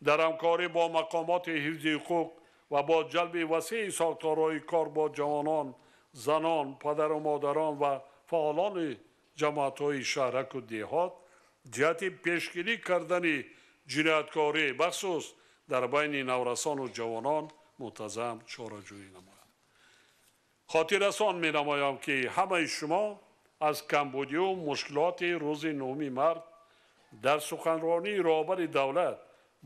дар ҳамкорӣ бо мақомоти ҳифзи ҳуқуқ ва бо ҷалби васеи сохторҳои кор бо ҷавонон, занон, падару модарон ва фаъолони ҷамоатҳои шаҳраку деҳот ҷиҳати пешгирӣ кардани ҷинояткорӣ бахусус дар байни наврасону ҷавонон мунтазам чораҷӯӣ намоянд. Хотиррасон менамоям, ки ҳамаи шумо аз камбудию мушкилоти рӯзи 9 март дар суханронии роҳбари давлат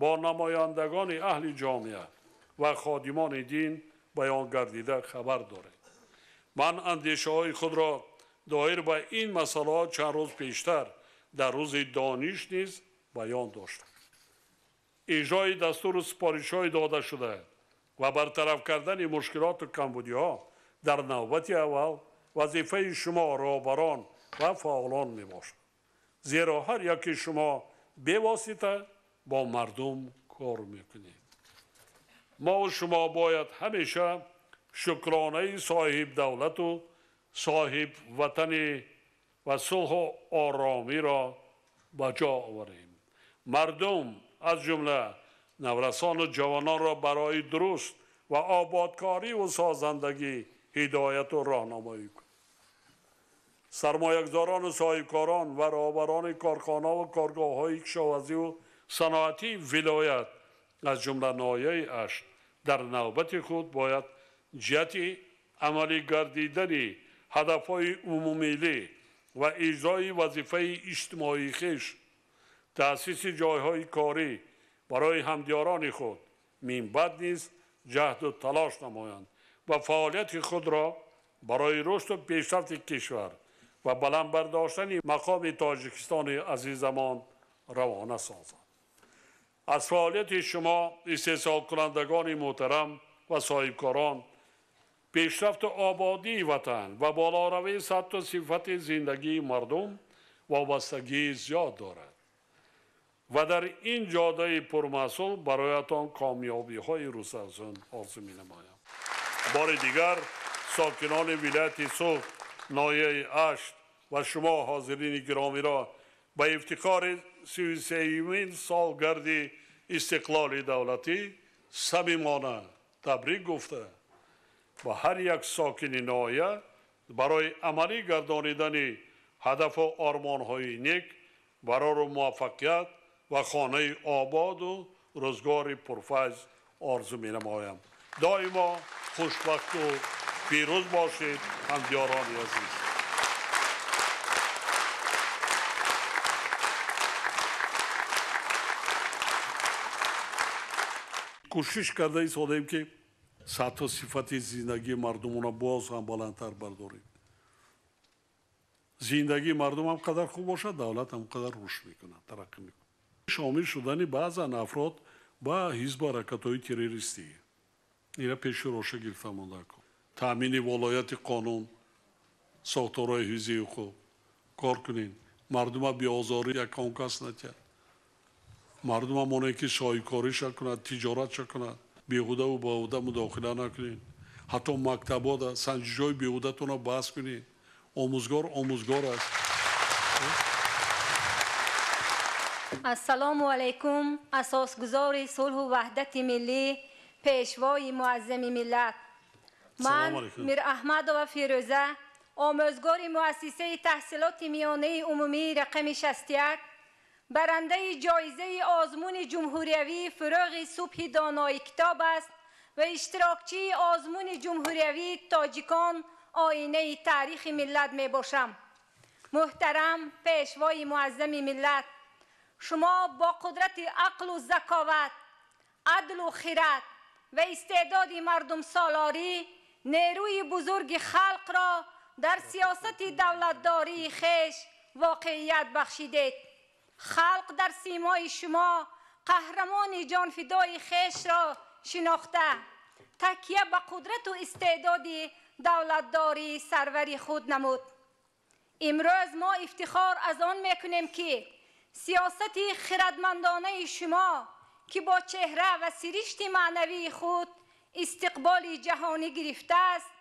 бо намояндагони аҳли ҷомеа ва ходимони дин баён гардида хабар доред. Ман андешаҳои худро доир ба ин масъалаҳо чанд рӯз пештар дар рӯзи дониш низ баён доштам. Иҷрои дастуру супоришҳои додашуда ва бартараф кардани мушкилоту камбудиҳо дар навбати аввал вазифаи шумо роҳбарон ва фаъолон мебошад, зеро ҳар яки шумо бевосита бо мардум кор мекунед. Мову шумо бояд ҳамеша шукронаи соҳибдавлату соҳибватанӣ ва сулҳу оромиро ба ҷо оварем. Мардум аз ҷумла наврасону ҷавононро барои дуруст ва ободкориву созандагӣ ҳидояту роҳнамоӣ кунед. Сармоягузорону соҳибкорон ва роҳбарони корхонаву коргоҳҳои кишоварзиву саноатии вилоят аз ҷумла ноҳияи Ҳашт дар навбати худ бояд ҷиҳати амалӣ гардидани ҳадафҳои умумимиллӣ ва иҷрои вазифаи иҷтимоии хеш, таъсиси ҷойҳои корӣ барои ҳамдиёрони худ минбаъд низ ҷаҳду талош намоянд ва фаъолияти худро барои рушду пешрафти кишвар ва баланд бардоштани мақоми Тоҷикистони азизамон равона созанд. Аз фаъолияти шумо истеҳсолкунандагони муҳтарам ва соҳибкорон пешрафту ободии ватан ва болоравии сатҳу сифати зиндагии мардум вобастагии зиёд дорад ва дар ин ҷодаи пурмаҳсул бароятон комёбиҳои рӯзафзун орзу менамоям. Бори дигар сокинони вилояти Суғд, ноҳияи Ҳашт ва шумо ҳозирини гиромиро ба ифтихори 33-юмин солгарди истиқлоли давлатӣ самимона табрик гуфта ва ҳар як сокини ноҳия барои амалӣ гардонидани ҳадафу ормонҳои нек, барору муваффақият ва хонаи ободу рӯзгори пурфайз орзу менамоям. Доимо хушбахту пирӯз бошед, ҳамдиёрони азиз. Кӯшиш карда истодаем, ки сатҳу сифати зиндагии мардумона боз ҳам баландтар бардорем. Зиндагии мардум ҳам қадар хуб бошад, давлат ҳам қадар рушд мекунад, тараққӣ мекунад. Шомил шудани баъзан афрод ба ҳизбу ҳаракатҳои террористӣ, ина пеши роша гирифта монда. Таъмини волояти қонун, сохторҳои ҳифзи ҳуқуқ кор кунед. Мардума беозорӣ якон кас натиҳад. Мардума монае ки соҳибкориша кунад, тиҷоратша кунад, беҳудаву баҳуда мудохила накунед. Ҳатто мактабода санҷишҳои беҳудатонро баҳс кунед. Омӯзгор омӯзгор аст. Ассалому алайкум, асосгузори сулҳу ваҳдати миллӣ, пешвои муаззами миллат. Ман Мираҳмадова Фирӯза, омӯзгори муассисаи таҳсилоти миёнаи умумии рақами 61, барандаи ҷоизаи озмуни ҷумҳуриявии «Фурӯғи субҳи донои китоб аст» ва иштирокчии озмуни ҷумҳуриявии «Тоҷикон оинаи таърихи миллат» мебошам. Муҳтарам пешвои муаззами миллат, шумо бо қудрати ақлу заковат, адлу хират ва истеъдоди мардумсолорӣ нерӯи бузурги халқро дар сиёсати давлатдории хеш воқеият бахшидед. Халқ дар симои шумо қаҳрамони ҷонфидои хешро шинохта, такя ба қудрату истеъдоди давлатдории сарвари худ намуд. Имрӯз мо ифтихор аз он мекунем, ки сиёсати хирадмандонаи шумо, ки бо чеҳра ва сиришти маънавии худ истиқболи ҷаҳонӣ гирифтааст,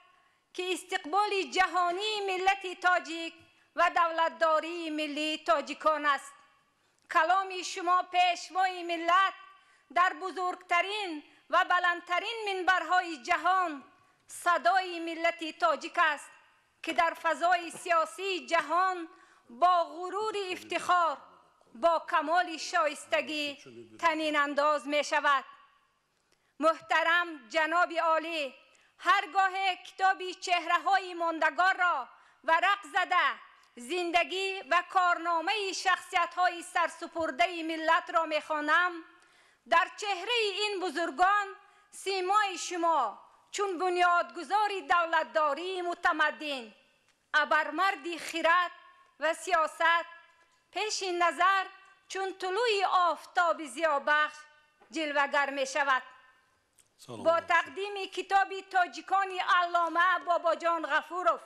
ки истиқболи ҷаҳонии миллати тоҷик ва давлатдории миллии тоҷикон аст. Каломи шумо, пешвои миллат, дар бузургтарин ва баландтарин минбарҳои ҷаҳон садои миллати тоҷик аст, ки дар фазои сиёсии ҷаҳон бо ғурури ифтихор, бо камоли шоистагӣ танинандоз мешавад. Муҳтарам ҷаноби олӣ, ҳар гоҳе китоби чеҳраҳои мондагорро варақ зада, зиндагӣ ва корномаи шахсиятҳои сарсупурдаи миллатро мехонам, дар чеҳраи ин бузургон симои шумо чун бунёдгузори давлатдории мутамаддин, абармарди хират ва сиёсат, пеши назар чун тулӯи офтоби зиёбахш ҷилвагар мешавад. Бо тақдими китоби «Тоҷикони» аллома Бобоҷон Ғафуров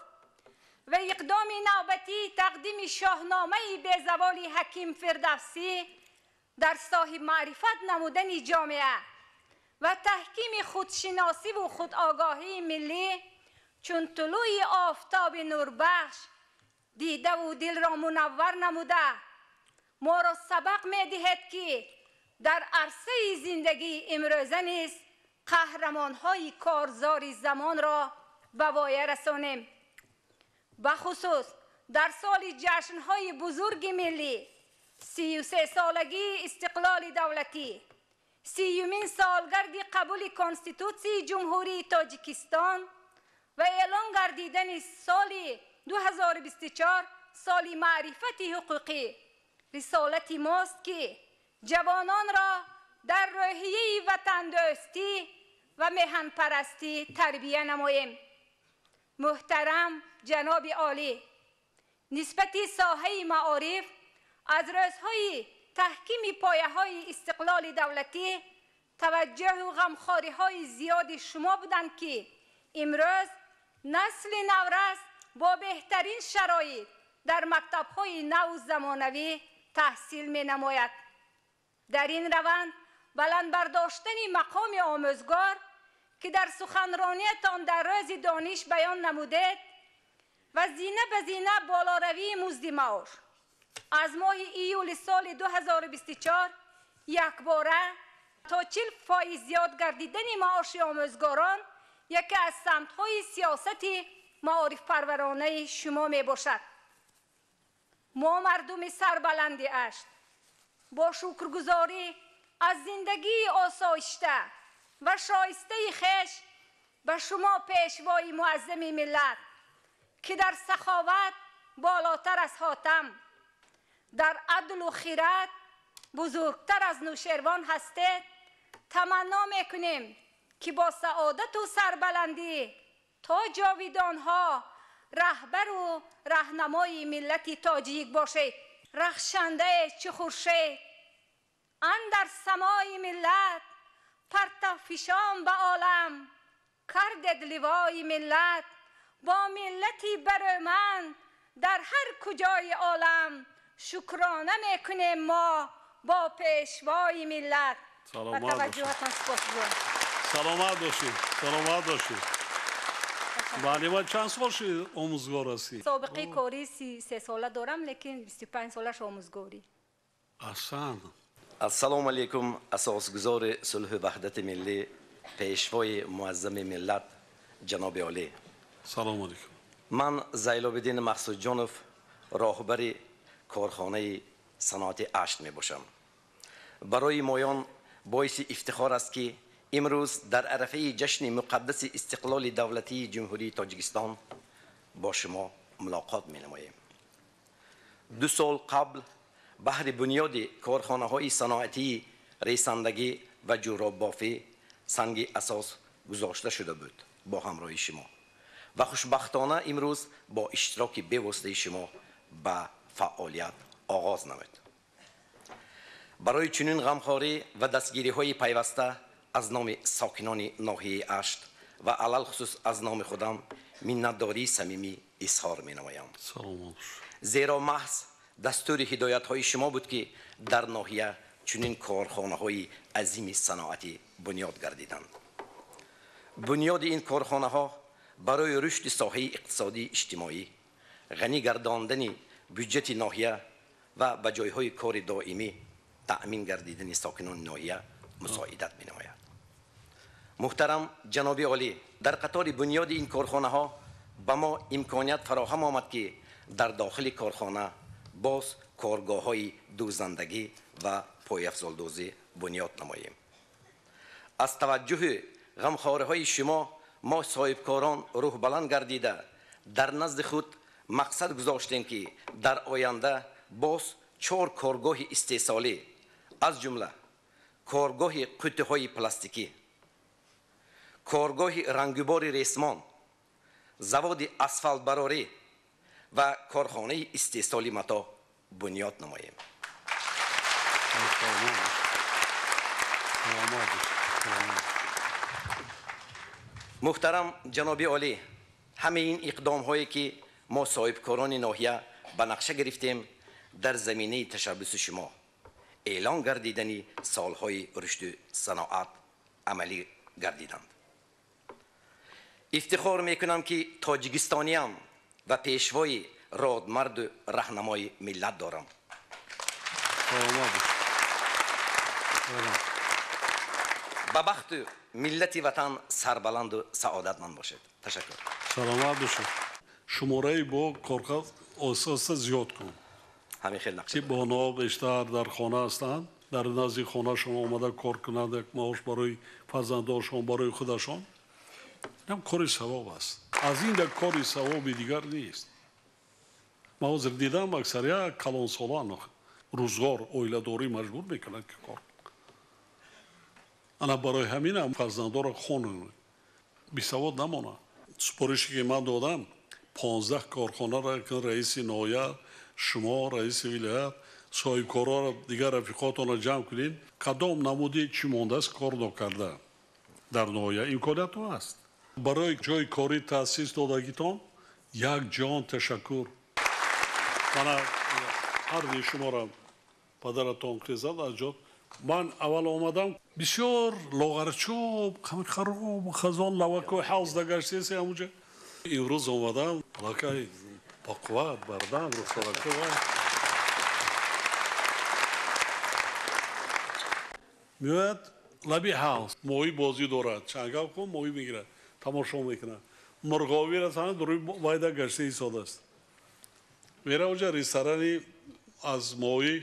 ва иқдоми навбатии тақдими шоҳномаи безаволи Ҳаким Фирдавсӣ дар соҳибмаърифат намудани ҷомеа ва таҳкими худшиносиву худогоҳии миллӣ чун тулӯи офтоби нурбахш дидаву дилро мунаввар намуда, моро сабақ медиҳед, ки дар арсаи зиндагии имрӯза низ қаҳрамонҳои корзори замонро ба воя расонем. Бахусус дар соли ҷашнҳои бузурги миллӣ, 33-солагии истиқлоли давлатӣ, 30-юмин солгарди қабули Конститутсияи Ҷумҳурии Тоҷикистон ва эълон гардидани соли 2024 соли маърифати ҳуқуқӣ, рисолати мост, ки ҷавононро дар рӯҳияи ватандӯстӣ ва меҳанпарастӣ тарбия намоем. Муҳтарам ҷаноби олӣ, нисбати соҳаи маориф аз рӯзҳои таҳкими пояҳои истиқлоли давлатӣ таваҷҷӯҳу ғамхориҳои зиёди шумо буданд, ки имрӯз насли наврас бо беҳтарин шароит дар мактабҳои наву замонавӣ таҳсил менамояд. Дар ин раванд баланд бардоштани мақоми омӯзгор, ки дар суханрониятон дар рӯзи дониш баён намудед, ва зина ба зина болоравии музди маош аз моҳи июли соли 2024 якбора то 40% зиёд гардидани маоши омӯзгорон яке аз самтҳои сиёсати маорифпарваронаи шумо мебошад. Мо мардуми сарбаланди Ашт бо шукргузорӣ аз зиндагии осоишта ва шоистаи хеш ба шумо пешвои муаззами миллат, ки дар саховат болотар аз Ҳотам, дар адлу хират бузургтар аз Нӯшервон ҳастед, таманно мекунем ки бо саодату сарбаландӣ то ҷовидонҳо раҳбару раҳнамои миллати тоҷик бошед. Рахшандае чӣ хуршед андар самои миллат, партавфишон ба олам кардед ливои миллат, бо миллати барӯманд дар ҳар куҷои олам шукрона мекунем мо бо пешвои миллат. Ба таваҷҷӯҳатон сипосгузорам. Саломат бошед, саломат бошед. Муаллима, чанд сол шуд омӯзгор ҳастӣ? Собиқаи корӣ 33 сола дорам, лекин 25 солаш омӯзгорӣ. Аҳсан. Ассалому алайкум, асосгузори сулҳу ваҳдати миллӣ, пешвои муаззами миллат, ҷаноби олӣ. Салому алайкум. Ман Зайлобиддин Мақсудҷонов, роҳбари корхонаи саноати Ашт мебошам. Барои моён боиси ифтихор аст, ки имрӯз дар арафаи ҷашни муқаддаси истиқлоли давлатии Ҷумҳурии Тоҷикистон бо шумо мулоқот менамоем. 2 сол қабл баҳри бунёди корхонаҳои саноатии ресандагӣ ва ҷӯроббофӣ санги асос гузошта шуда буд бо ҳамроҳии шумо ва хушбахтона имрӯз бо иштироки бевоситаи шумо ба фаъолият оғоз намуд. Барои чунин ғамхорӣ ва дастгириҳои пайваста аз номи сокинони ноҳияи Ашт ва алалхусус аз номи худам миннатдории самимӣ изҳор менамоям. Зеро маҳз дастури ҳидоятҳои шумо буд, ки дар ноҳия чунин корхонаҳои азими саноатӣ бунёд гардиданд. Бунёди ин корхонаҳо барои рушди соҳаи иқтисодии иҷтимоӣ, ғанӣ гардондани бюҷети ноҳия ва ба ҷойҳои кори доимӣ таъмин гардидани сокинони ноҳия мусоидат менамояд. Муҳтарам ҷаноби олӣ, дар қатори бунёди ин корхонаҳо ба мо имконият фароҳам омад, ки дар дохили корхона боз коргоҳҳои дӯзандагӣ ва пойафзолдӯзӣ бунёд намоем. Аз таваҷҷӯҳи ғамхориҳои шумо мо соҳибкорон рӯҳбаланд гардида дар назди худ мақсад гузоштем, ки дар оянда боз 4 коргоҳи истеҳсолӣ, аз ҷумла коргоҳи қуттиҳои пластикӣ, коргоҳи рангубори ресмон, заводи асфалтбарорӣ ва корхонаи истеҳсоли матоъ бунёд намоем. Муҳтарам ҷаноби олӣ, ҳамаи ин иқдомҳое, ки мо соҳибкорони ноҳия ба нақша гирифтем, дар заминаи ташаббуси шумо эълон гардидани солҳои рушди саноат амалӣ гардиданд. Ифтихор мекунам, ки тоҷикистониям ва пешвои родмарду раҳнамои миллат дорам. Ба бахту миллати ватан сарбаланду саодатманд бошед. Ташаккур. Саломат бошед. Шумораи бо корхона оҳиста оҳиста зиёд кун. Ҳамин хел нақша. Ки бонуҳо бештар дар хона ҳастанд, дар назди хонашон омада кор кунанд, як маош барои фарзандошон, барои худашон. Инам кори савоб аст. Аз ин як кори савоби дигар нест. Ман ҳозир дидам, аксария калонсолон рӯзгор оиладорӣ маҷбур мекунанд, ки кор. Ана барои ҳаминам фарзандоро хонанд, бисавод намонанд. Супорише ки ман додам, 15 корхонаро раиси ноҳия, шумо раиси вилоят, соҳибкорҳоро, дигар рафиқотонро ҷамъ кунед, кадом намуди чӣ мондааст кор нокарда дар ноҳия имкониятҳо ҳаст. Барои ҷои корӣ таъсис додагитон як ҷон ташаккур. Мана ҳарди шуморо падаратон хезад аз ҷо. Ман аввал омадам, бисёр лоғарчӯб, хароб, хазон, лавакои ҳавз дагаштеси ҳамунҷа. Имрӯз омадам, аллакай бақувват, бардам, рухсорако. Меояд лаби ҳавз, моҳӣ бозӣ дорад, чангал кун моҳӣ мегирад, тамошо мекунад. Мурғовиро тана дуруи вайда гашта истодааст. Мера онҷа ресторани аз моҳӣ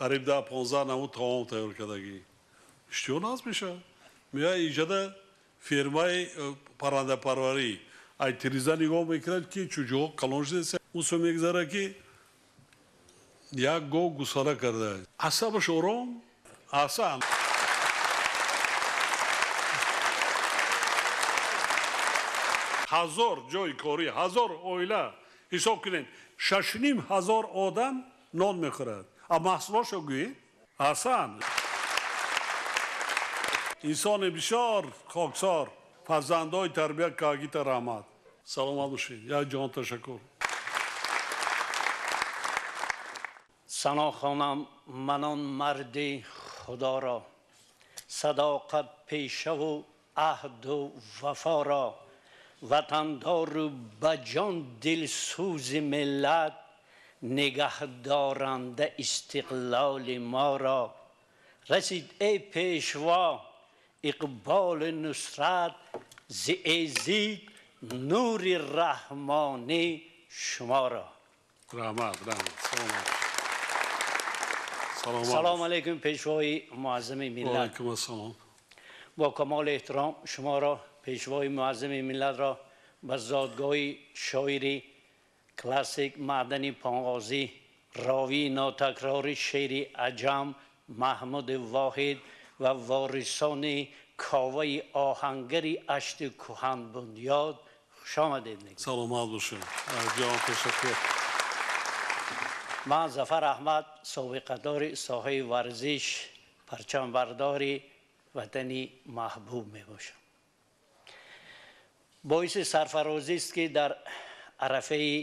қариб 10-15 намуд таом тайёр кардагӣ. Иштиҳо наз мешавад. Меояд иҷода фермаи паррандапарварӣ. Ай тиреза нигоҳ мекунад, ки чӯҷаҳо калон шудааст. Усо мегзарад, ки як гов гусала кардааст. Асабаш ором, асан. Ҳазор ҷойи корӣ, 1000 оила ҳисоб кунед, 6500 одам нон мехӯрад. А маҳсулотшо гӯед? Асан. Инсони бисёр хоксор, фарзандҳои тарбия кагита раҳмат. Саломат бошед. Як ҷаҳон ташаккур. Сано хонам манон марди Худоро, садоқат пешаву аҳду вафоро, ватандору ба ҷон дилсӯзи миллат, нигаҳдоранда истиқлоли моро. Расид эй пешво иқболи нусрат, зи эзид нури раҳмонӣ шуморо. Раҳмат, раҳмат. Саломат. Салом алейкум пешвои муаззами миллат. Алейкум ассалом. Бо камоли эҳтиром шуморо, пешвои муаззами миллатро, ба зодгоҳи шоири классик Маъдани Панғозӣ, ровии нотакрори шеъри аҷам Маҳмуди Воҳид ва ворисони Коваи оҳангари ашти кӯҳанбунёд хушомадед мегӯям. Саломат бошед. Ҷаҳон ташаккур. Ман Зафар Аҳмад, собиқадори соҳаи варзиш, парчамбардори ватани маҳбуб мебошам. Боиси сарфарозист, ки дар арафаи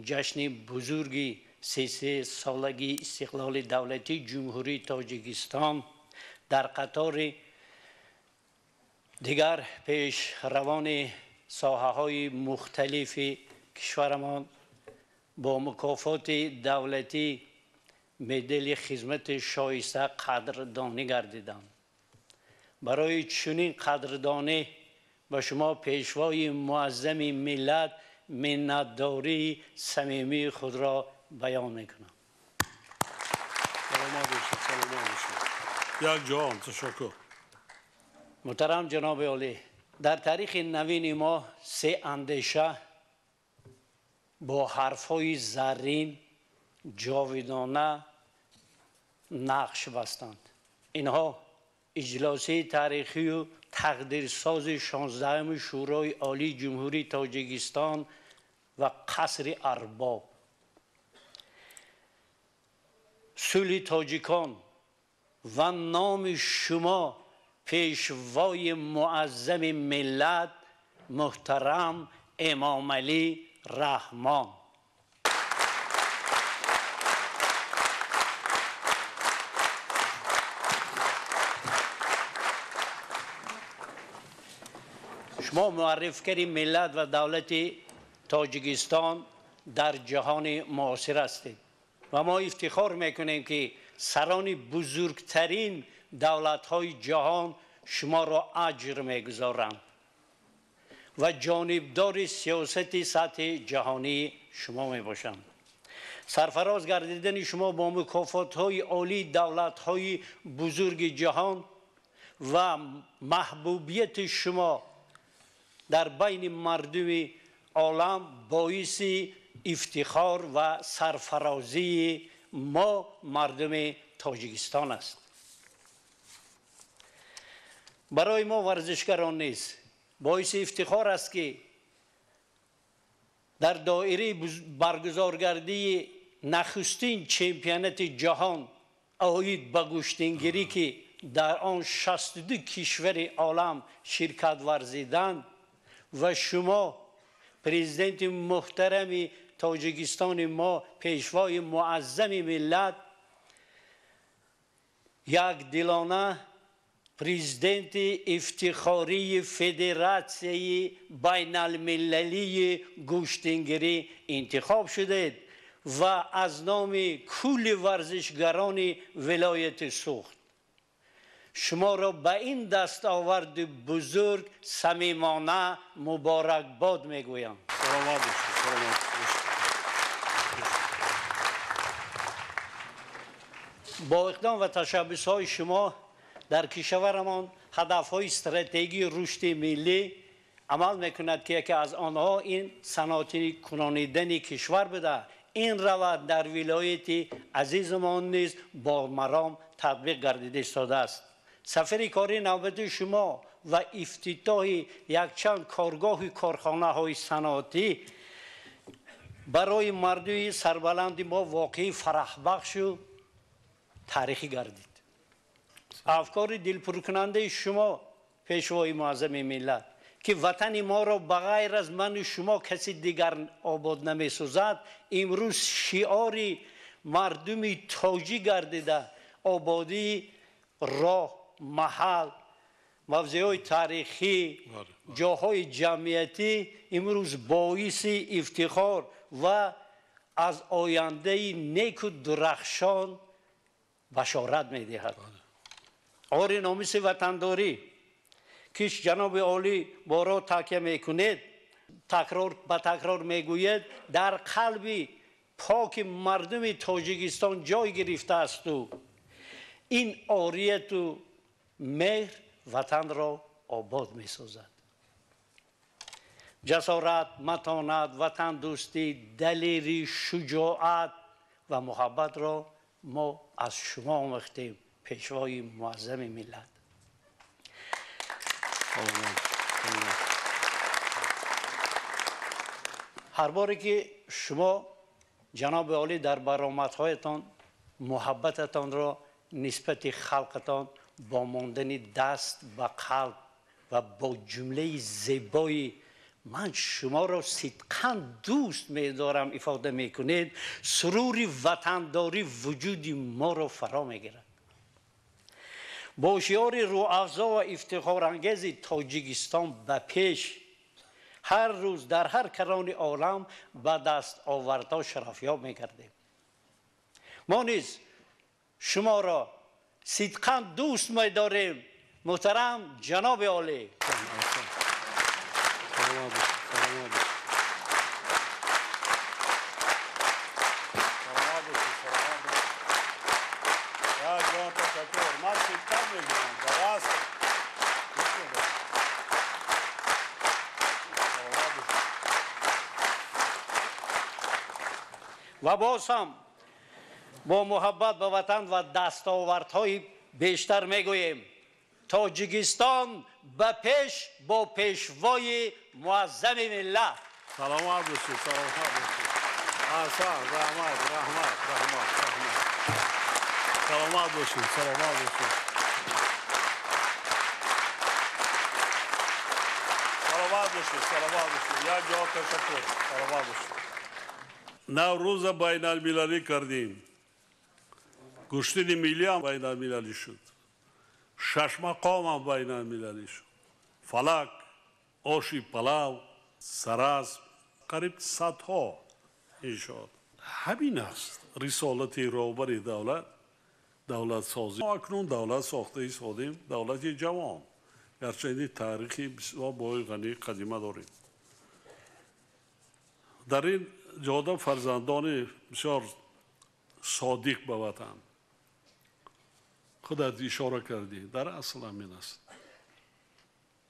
ҷашни бузурги 33-солагии истиқлоли давлатии Ҷумҳурии Тоҷикистон дар қатори дигар пешравони соҳаҳои мухталифи кишварамон бо мукофоти давлатӣ медали хизмати шоиста қадрдонӣ гардиданд. Барои чунин қадрдонӣ ба шумо пешвои муаззами миллат миннатдории самимии худро баён мекунам. Саломат бошед, саломат бошед. Як ҷаҳон ташаккур. Муҳтарам ҷаноби олӣ, дар таърихи навини мо се андеша бо ҳарфҳои заррин ҷовидона нақш бастанд. Инҳо иҷлосияи таърихию тақдирсози 16-уми Шӯрои Олии Ҷумҳурии Тоҷикистон ва қасри арбоб, сулҳи тоҷикон ва номи шумо пешвои муаззами миллат муҳтарам Эмомалӣ Раҳмон. Шумо муаррифгари миллат ва давлати Тоҷикистон дар ҷаҳони муосир ҳастед ва мо ифтихор мекунем, ки сарони бузургтарин давлатҳои ҷаҳон шуморо аҷр мегузоранд ва ҷонибдори сиёсати сатҳи ҷаҳонии шумо мебошанд. Сарфароз гардидани шумо бо мукофотҳои олии давлатҳои бузурги ҷаҳон ва маҳбубияти шумо дар байни мардуми олам боиси ифтихор ва сарфарозии мо мардуми Тоҷикистон аст. Барои мо варзишгарон низ боиси ифтихор аст, ки дар доираи баргузоргардии нахустин чемпионати ҷаҳон оид ба гӯштингирӣ, ки дар он 62 кишвари олам ширкат варзиданд ва шумо президенти муҳтарами Тоҷикистони мо, пешвои муаззами миллат, якдилона президенти ифтихории Федератсияи байналмилалии гӯштингирӣ интихоб шудед ва аз номи кулли варзишгарони вилояти Суғд шуморо ба ин дастоварди бузург самимона муборакбод мегӯям. Саломат бошед, саломат бошед. Бо иқдом ва ташаббусҳои шумо дар кишварамон ҳадафҳои стратегии рушди миллӣ амал мекунад, ки яке аз онҳо ин саноатӣ кунонидани кишвар буда. Ин раванд дар вилояти азизамон низ бо маром татбиқ гардида истодааст. Сафари кори навбати шумо ва ифтитоҳи якчанд коргоҳи корхонаҳои саноатӣ барои мардуми сарбаланди мо воқеӣ фараҳбахшу таърихӣ гардид. Афкори дилпуркунандаи шумо, пешвои муаззами миллат, ки ватани моро ба ғайр аз ману шумо каси дигар обод намесозад, имрӯз шиори мардуми тоҷик гардида, ободии роҳ, маҳал, мавзеъҳои таърихӣ, ҷоҳои ҷамъиятӣ имрӯз боиси ифтихор ва аз ояндаи неку дурахшон башорат медиҳад. Ори номуси ватандорӣ, ки ҷаноби олӣ боро такя мекунед, такрор ба такрор мегӯед, дар қалби поки мардуми Тоҷикистон ҷой гирифтаасту ин орияту меҳр ватанро обод месозад. Ҷасорат, матонат, ватандӯстӣ, далерӣ, шуҷоат ва муҳаббатро мо аз шумо омӯхтем, пешвои муаззами миллат. Ҳар боре ки шумо ҷаноби олӣ дар баромадҳоятон муҳаббататонро нисбати халқатон бо мондани даст ба қалб ва бо ҷумлаи зебои ман шуморо сидқан дӯст медорам ифода мекунед, сурури ватандорӣ вуҷуди моро фаро мегирад. Бо шиори рӯҳафзо ва ифтихорангези Тоҷикистон ба пеш, ҳар рӯз дар ҳар карони олам ба дастовардҳо шарафёб мегардем. Мо низ шуморо сидқан дӯст медорем, муҳтарам ҷаноби олӣ. Ва боз ҳам бо муҳаббат ба ватан ва дастовардҳои бештар мегӯем: Тоҷикистон ба пеш бо пешвои муаззами миллат. Саломат бошед, саломат бошед. Аҳсан, раҳмат, раҳмат, раҳмат, раҳмат. Саломат бошед, саломат бошед. Саломат бошед, саломат бошед. Як ҷо ташаккур. Саломат бошед. Наврӯза байналмилалӣ кардем. Гӯштини миллиам байналмилалӣ шуд. Шашмақомам байналмилалӣ шуд. Фалак, оши палав, сарасп, қариб садҳо иншоот. Ҳамин аст рисолати роҳбари давлат, давлатсозӣ. Мо акнун давлат сохта истодем, давлати ҷавон. Гарчанде таърихи бисёр бои ғании қадима дорем. Дар ин ҷода фарзандони бисёр содиқ ба ватан. Худат ишора кардӣ, дар асл ҳамин аст.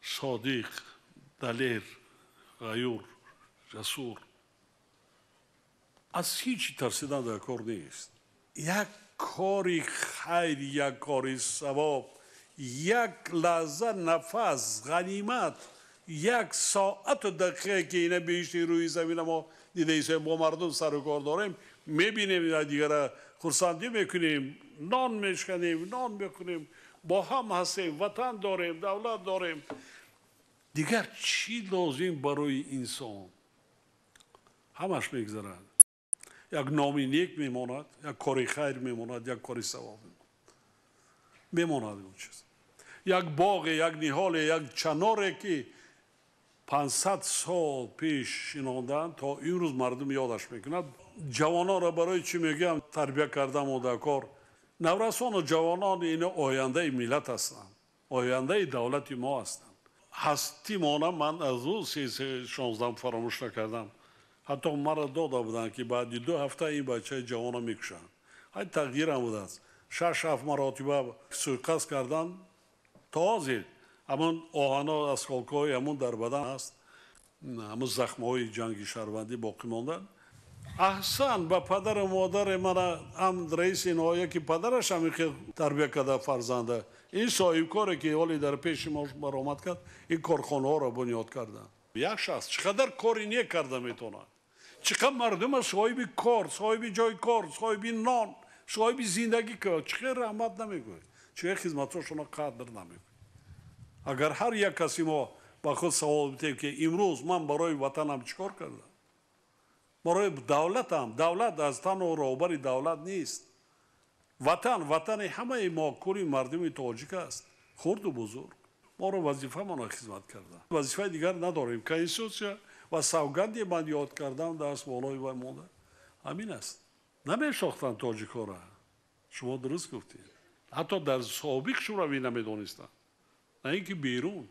Содиқ, далер, ғаюр, ҷасур. Аз ҳеҷ тарсидан дар кор нест. Як кори хайр, як кори савоб, як лаҳза нафас, ғанимат, як соату дақиқае ки ина беҳишти рӯи замина мо дида истем, бо мардум сару кор дорем, мебинем дигара, хурсандӣ мекунем, нон мешканем, нон мекунем, бо ҳам ҳастем, ватан дорем, давлат дорем. Дигар чӣ лозим барои инсон? Ҳамаш мегзарад. Як номи нек мемонад, як кори хайр мемонад, як кори савоб мемонад. Он чиз як боғе, як ниҳоле, як чаноре ки 500 сол пеш шинондан то имрӯз мардум ёдаш мекунад. Ҷавононро барои чӣ мегӯям тарбия кардам одакор? Наврасону ҷавонон ин ояндаи миллат ҳастанд, ояндаи давлати мо ҳастанд. Ҳастимона ман аз ӯ 16 фаромӯш накардам. Ҳатто маро дода буданд ки баъди 2 ҳафта ин бачаи ҷавонро мекушанд. Ҳай тақдирам будааст. 6-7 маротиба суиқасд кардан, То ҳозир ҳамон оҳано, осколкҳои ҳамон дар бадан аст, ҳамон захмҳои ҷанги шаҳрвандӣ боқӣ монданд. Аҳсан ба падару модари мана ҳам раиси ноҳия, ки падараш ҳамин хел тарбия карда фарзанда. Ин соҳибкоре, ки ҳоле дар пеши мо баромад кард, ин корхонаҳоро бунёд карданд. Як шахс чӣ қадар кори нек карда метавонад, чӣ қадар мардума соҳиби кор, соҳиби ҷои кор, соҳиби нон, соҳиби зиндагӣ кард, чӣ қадар раҳмат намегӯяд, чӣ қадар хизматҳошонро қадр намекунад. Агар ҳар як каси мо ба худ савол бидиҳем, ки имрӯз ман барои ватанам чӣ кор кардам, барои давлатам, давлат аз танҳо роҳбари давлат нест, ватан ватани ҳамаи мо, кули мардуми тоҷик аст, хурду бузург. Моро вазифамонро хизмат кардан, вазифаи дигар надорем. Конститутсия ва савганди ман ёд кардам даст болои вай монда, ҳамин аст. Намешохтанд тоҷикҳоро, шумо дуруст гуфтед, ҳатто дар собиқ шӯравӣ намедонистанд, на ин ки берун.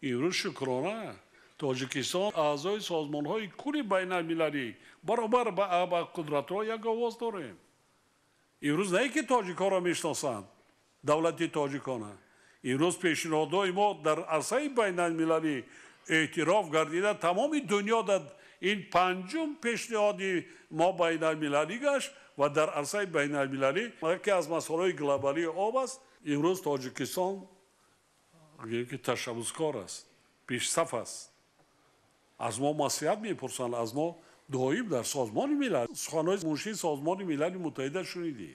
Имрӯз шукрона Тоҷикистон аъзои созмонҳои кули байналмилалӣ баробар ба қудратҳо як овоз дорем. Имрӯз на ин ки тоҷикҳоро мешиносанд, давлати тоҷикона, имрӯз пешниҳодҳои мо дар арсаи байналмилалӣ эътироф гардида, тамоми дунё дар ин панҷум пешниҳоди мо байналмилалӣ гашт ва дар арсаи байналмилалӣ яке аз масъалаҳои глобалии об аст. Имрӯз Тоҷикистон ки ташаббускор аст, пешсаф аст, аз мо маслиҳат мепурсанд, аз мо доим дар Созмони Милал суханҳои муншии Созмони Милали Муттаҳида шунидӣ.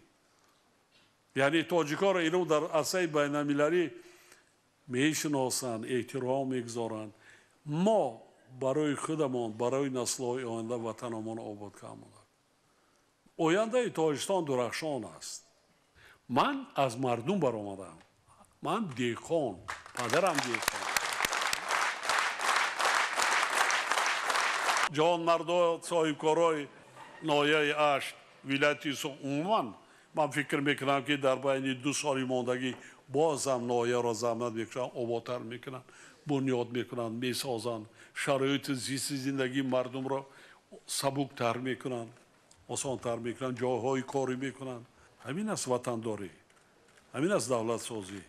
Яъне тоҷикҳоро инро дар арсаи байналмилалӣ мешиносанд, эҳтиром мегузоранд. Мо барои худамон, барои наслҳои оянда ватанамон обод кардем. Ояндаи Тоҷикистон дурахшон аст. Ман аз мардум баромадам, ман деҳқон, падарам деҳқон. Ҷавонмардо, соҳибкорои ноҳияи Ашт, вилояти Суғд, умуман ман фикр мекунам, ки дар байни 2 соли мондагӣ бозам ноҳияро заҳмат мекушанд, ободтар мекунанд, бунёд мекунанд, месозанд, шароити зисти зиндагии мардумро сабуктар мекунанд, осонтар мекунанд, ҷойҳои корӣ мекунанд. Ҳамин аст ватандорӣ, ҳамин аст давлатсозӣ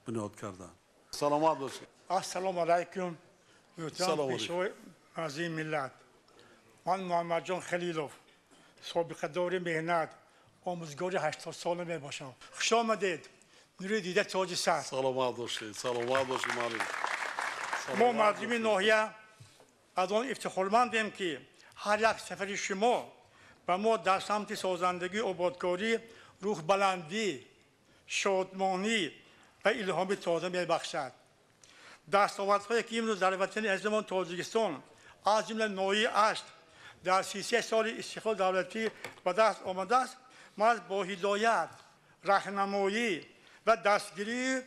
бунёд кардан. Саломат бошед. Ассалому алайкум, муҳтарам пешвои азими миллат. Ман Муҳаммадҷон Халилов, собиқадори меҳнат, омӯзгори 80 сола мебошам. Хуш омадед, нури дида тоҷи сар. Саломат бошед, саломат бошед, муаллим. Мо мардуми ноҳия аз он ифтихормандем, ки ҳар як сафари шумо ба мо дар самти созандагии ободкорӣ рӯҳбаландӣ, шодмонӣ ва илҳоми тоза мебахшад. Дастовардҳое, ки имрӯз дар ватани азизамон Тоҷикистон, аз ҷумла ноҳияи Ашт, дар 33 соли истиқлол давлатӣ ба даст омадааст, маҳз бо ҳидоят, раҳнамоӣ ва дастгирии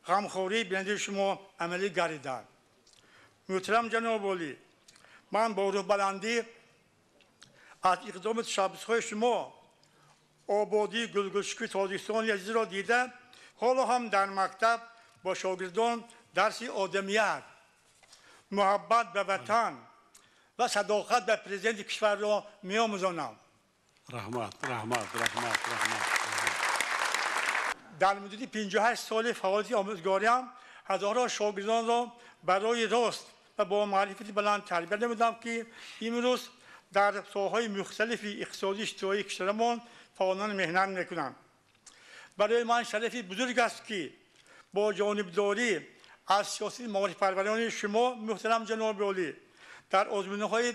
ғамхории бинандаи шумо амалӣ гардиданд. Муҳтарам ҷаноби олӣ, ман бо рӯҳбаландӣ аз иқдоми ташаббусҳои шумо ободии гулгулшукри Тоҷикистони азизро дида, ҳоло ҳам дар мактаб бо шогирдон дарси одамият, муҳаббат ба ватан ва садоқат ба президенти кишварро меомӯзонам. Раҳмат, раҳмат, раҳмат, раҳмат. Дар муддати 58 соли фаъолияти омӯзгориам ҳазорҳо шогирдонро барои рост ва бо маърифати баланд тарбия намудам, ки имрӯз дар соҳаҳои мухталифи иқтисодию иҷтимоии кишварамон фаъолона меҳнат мекунанд. Барои ман шарафи бузург аст, ки бо ҷонибдорӣ аз сиёсати маорифпарварони шумо, муҳтарам ҷаноби олӣ, дар озмунҳои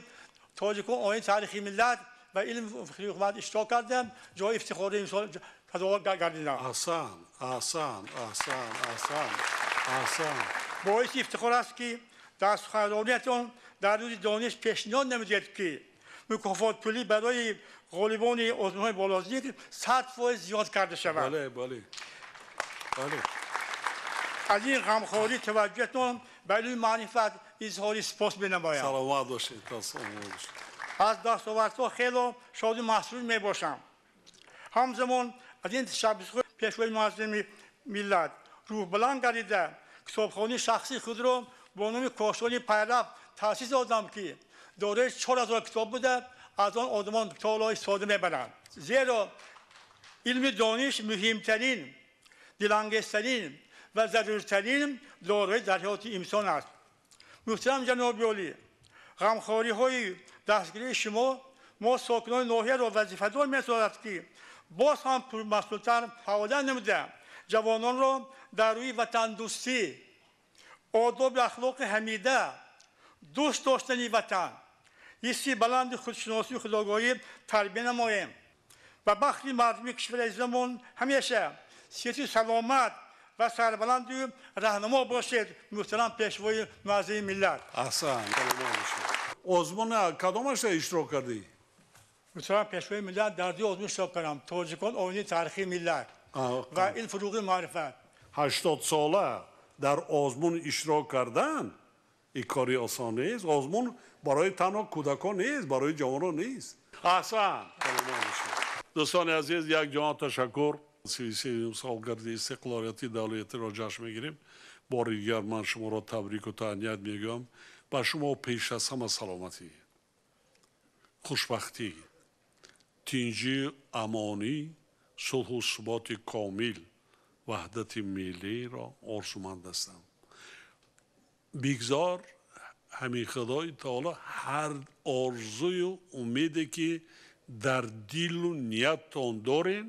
тоҷикон оини таърихи миллат ва илм ҳукумат иштирок кардам, ҷои ифтихори имсол сазовор гардидам. Аҳсан, аҳсан, аҳсан, аҳсан, аҳсан. Боиси ифтихор аст, ки дар суханрониятон дар рӯзи дониш пешниҳод намудед, ки мукофотпулӣ барои ғолибони озмунҳои болозикр 100% зиёд карда шавад. Бале, бале, бале. Аз ин ғамхорӣ таваҷҷӯҳтон ба илми маърифат изҳори сипос менамоям. Саломат бошед, саломат бошед. Аз дастовардҳо хело шоду масрур мебошам. Ҳамзамон аз ин ташаббусҳои пешвои муаззами миллат рӯҳбаланд гардида, китобхонаи шахсии худро бо номи Кошони Пайрав таъсис додам, ки дораи 4000 китоб буда, аз он одамон китобро истифода мебаранд. Зеро илми дониш муҳимтарин, дилангезтарин ва заруртарин дорои дар ҳаёти инсон аст. Муҳтарам ҷаноби олӣ, ғамхориҳои дастгирии шумо мо сокинони ноҳияро вазифадор месозад, ки боз ҳам пурмасъултар фаъолият намуда, ҷавононро дар рӯи ватандӯстӣ, одоби ахлоқи ҳамида, дӯст доштани ватан, ҳисси баланди худшиносию худогоҳӣ тарбия намоем. Ба бахти мардуми кишвари азизамон ҳамеша сиҳату саломат ва сарбаланду раҳнамо бошед, муҳтарам Пешвои муаззами миллат. Аҳсан. Озмуна кадомашда иштирок кардӣ? Муҳтарам Пешвои миллат, дар ду озмун иштирок кардам: Тоҷикон оини таърихии миллат ва Илм фуруғи маърифат. 80 сола дар озмун иштирок кардан ин кори осон нест. Озмун барои танҳо кӯдакон нест, барои ҷавонон нест. Аҳсан. Дӯстони азиз, як ҷаҳон ташаккур. 33-юм солгарди истиқлолияти давлатиро ҷашн мегирем. Бори дигар ман шуморо табрику таҳният мегӯям. Ба шумо пеш аз ҳама саломатӣ, хушбахтӣ, тинҷӣ, амонӣ, сулҳу суботи комил, ваҳдати миллиро орзуманд ҳастам. Бигзор ҳамин Худои таоло ҳар орзую умеде, ки дар дилу нияттон дорем,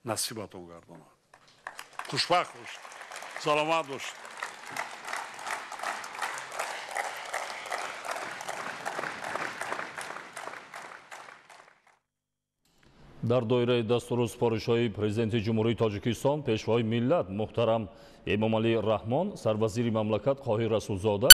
насибатон гардонад. Хушбахт бошед, саломат бошед. Дар доираи дастуру супоришҳои Президенти Ҷумҳурии Тоҷикистон, Пешвои миллат муҳтарам Эмомалӣ Раҳмон, сарвазири мамлакат Қоҳир Расулзода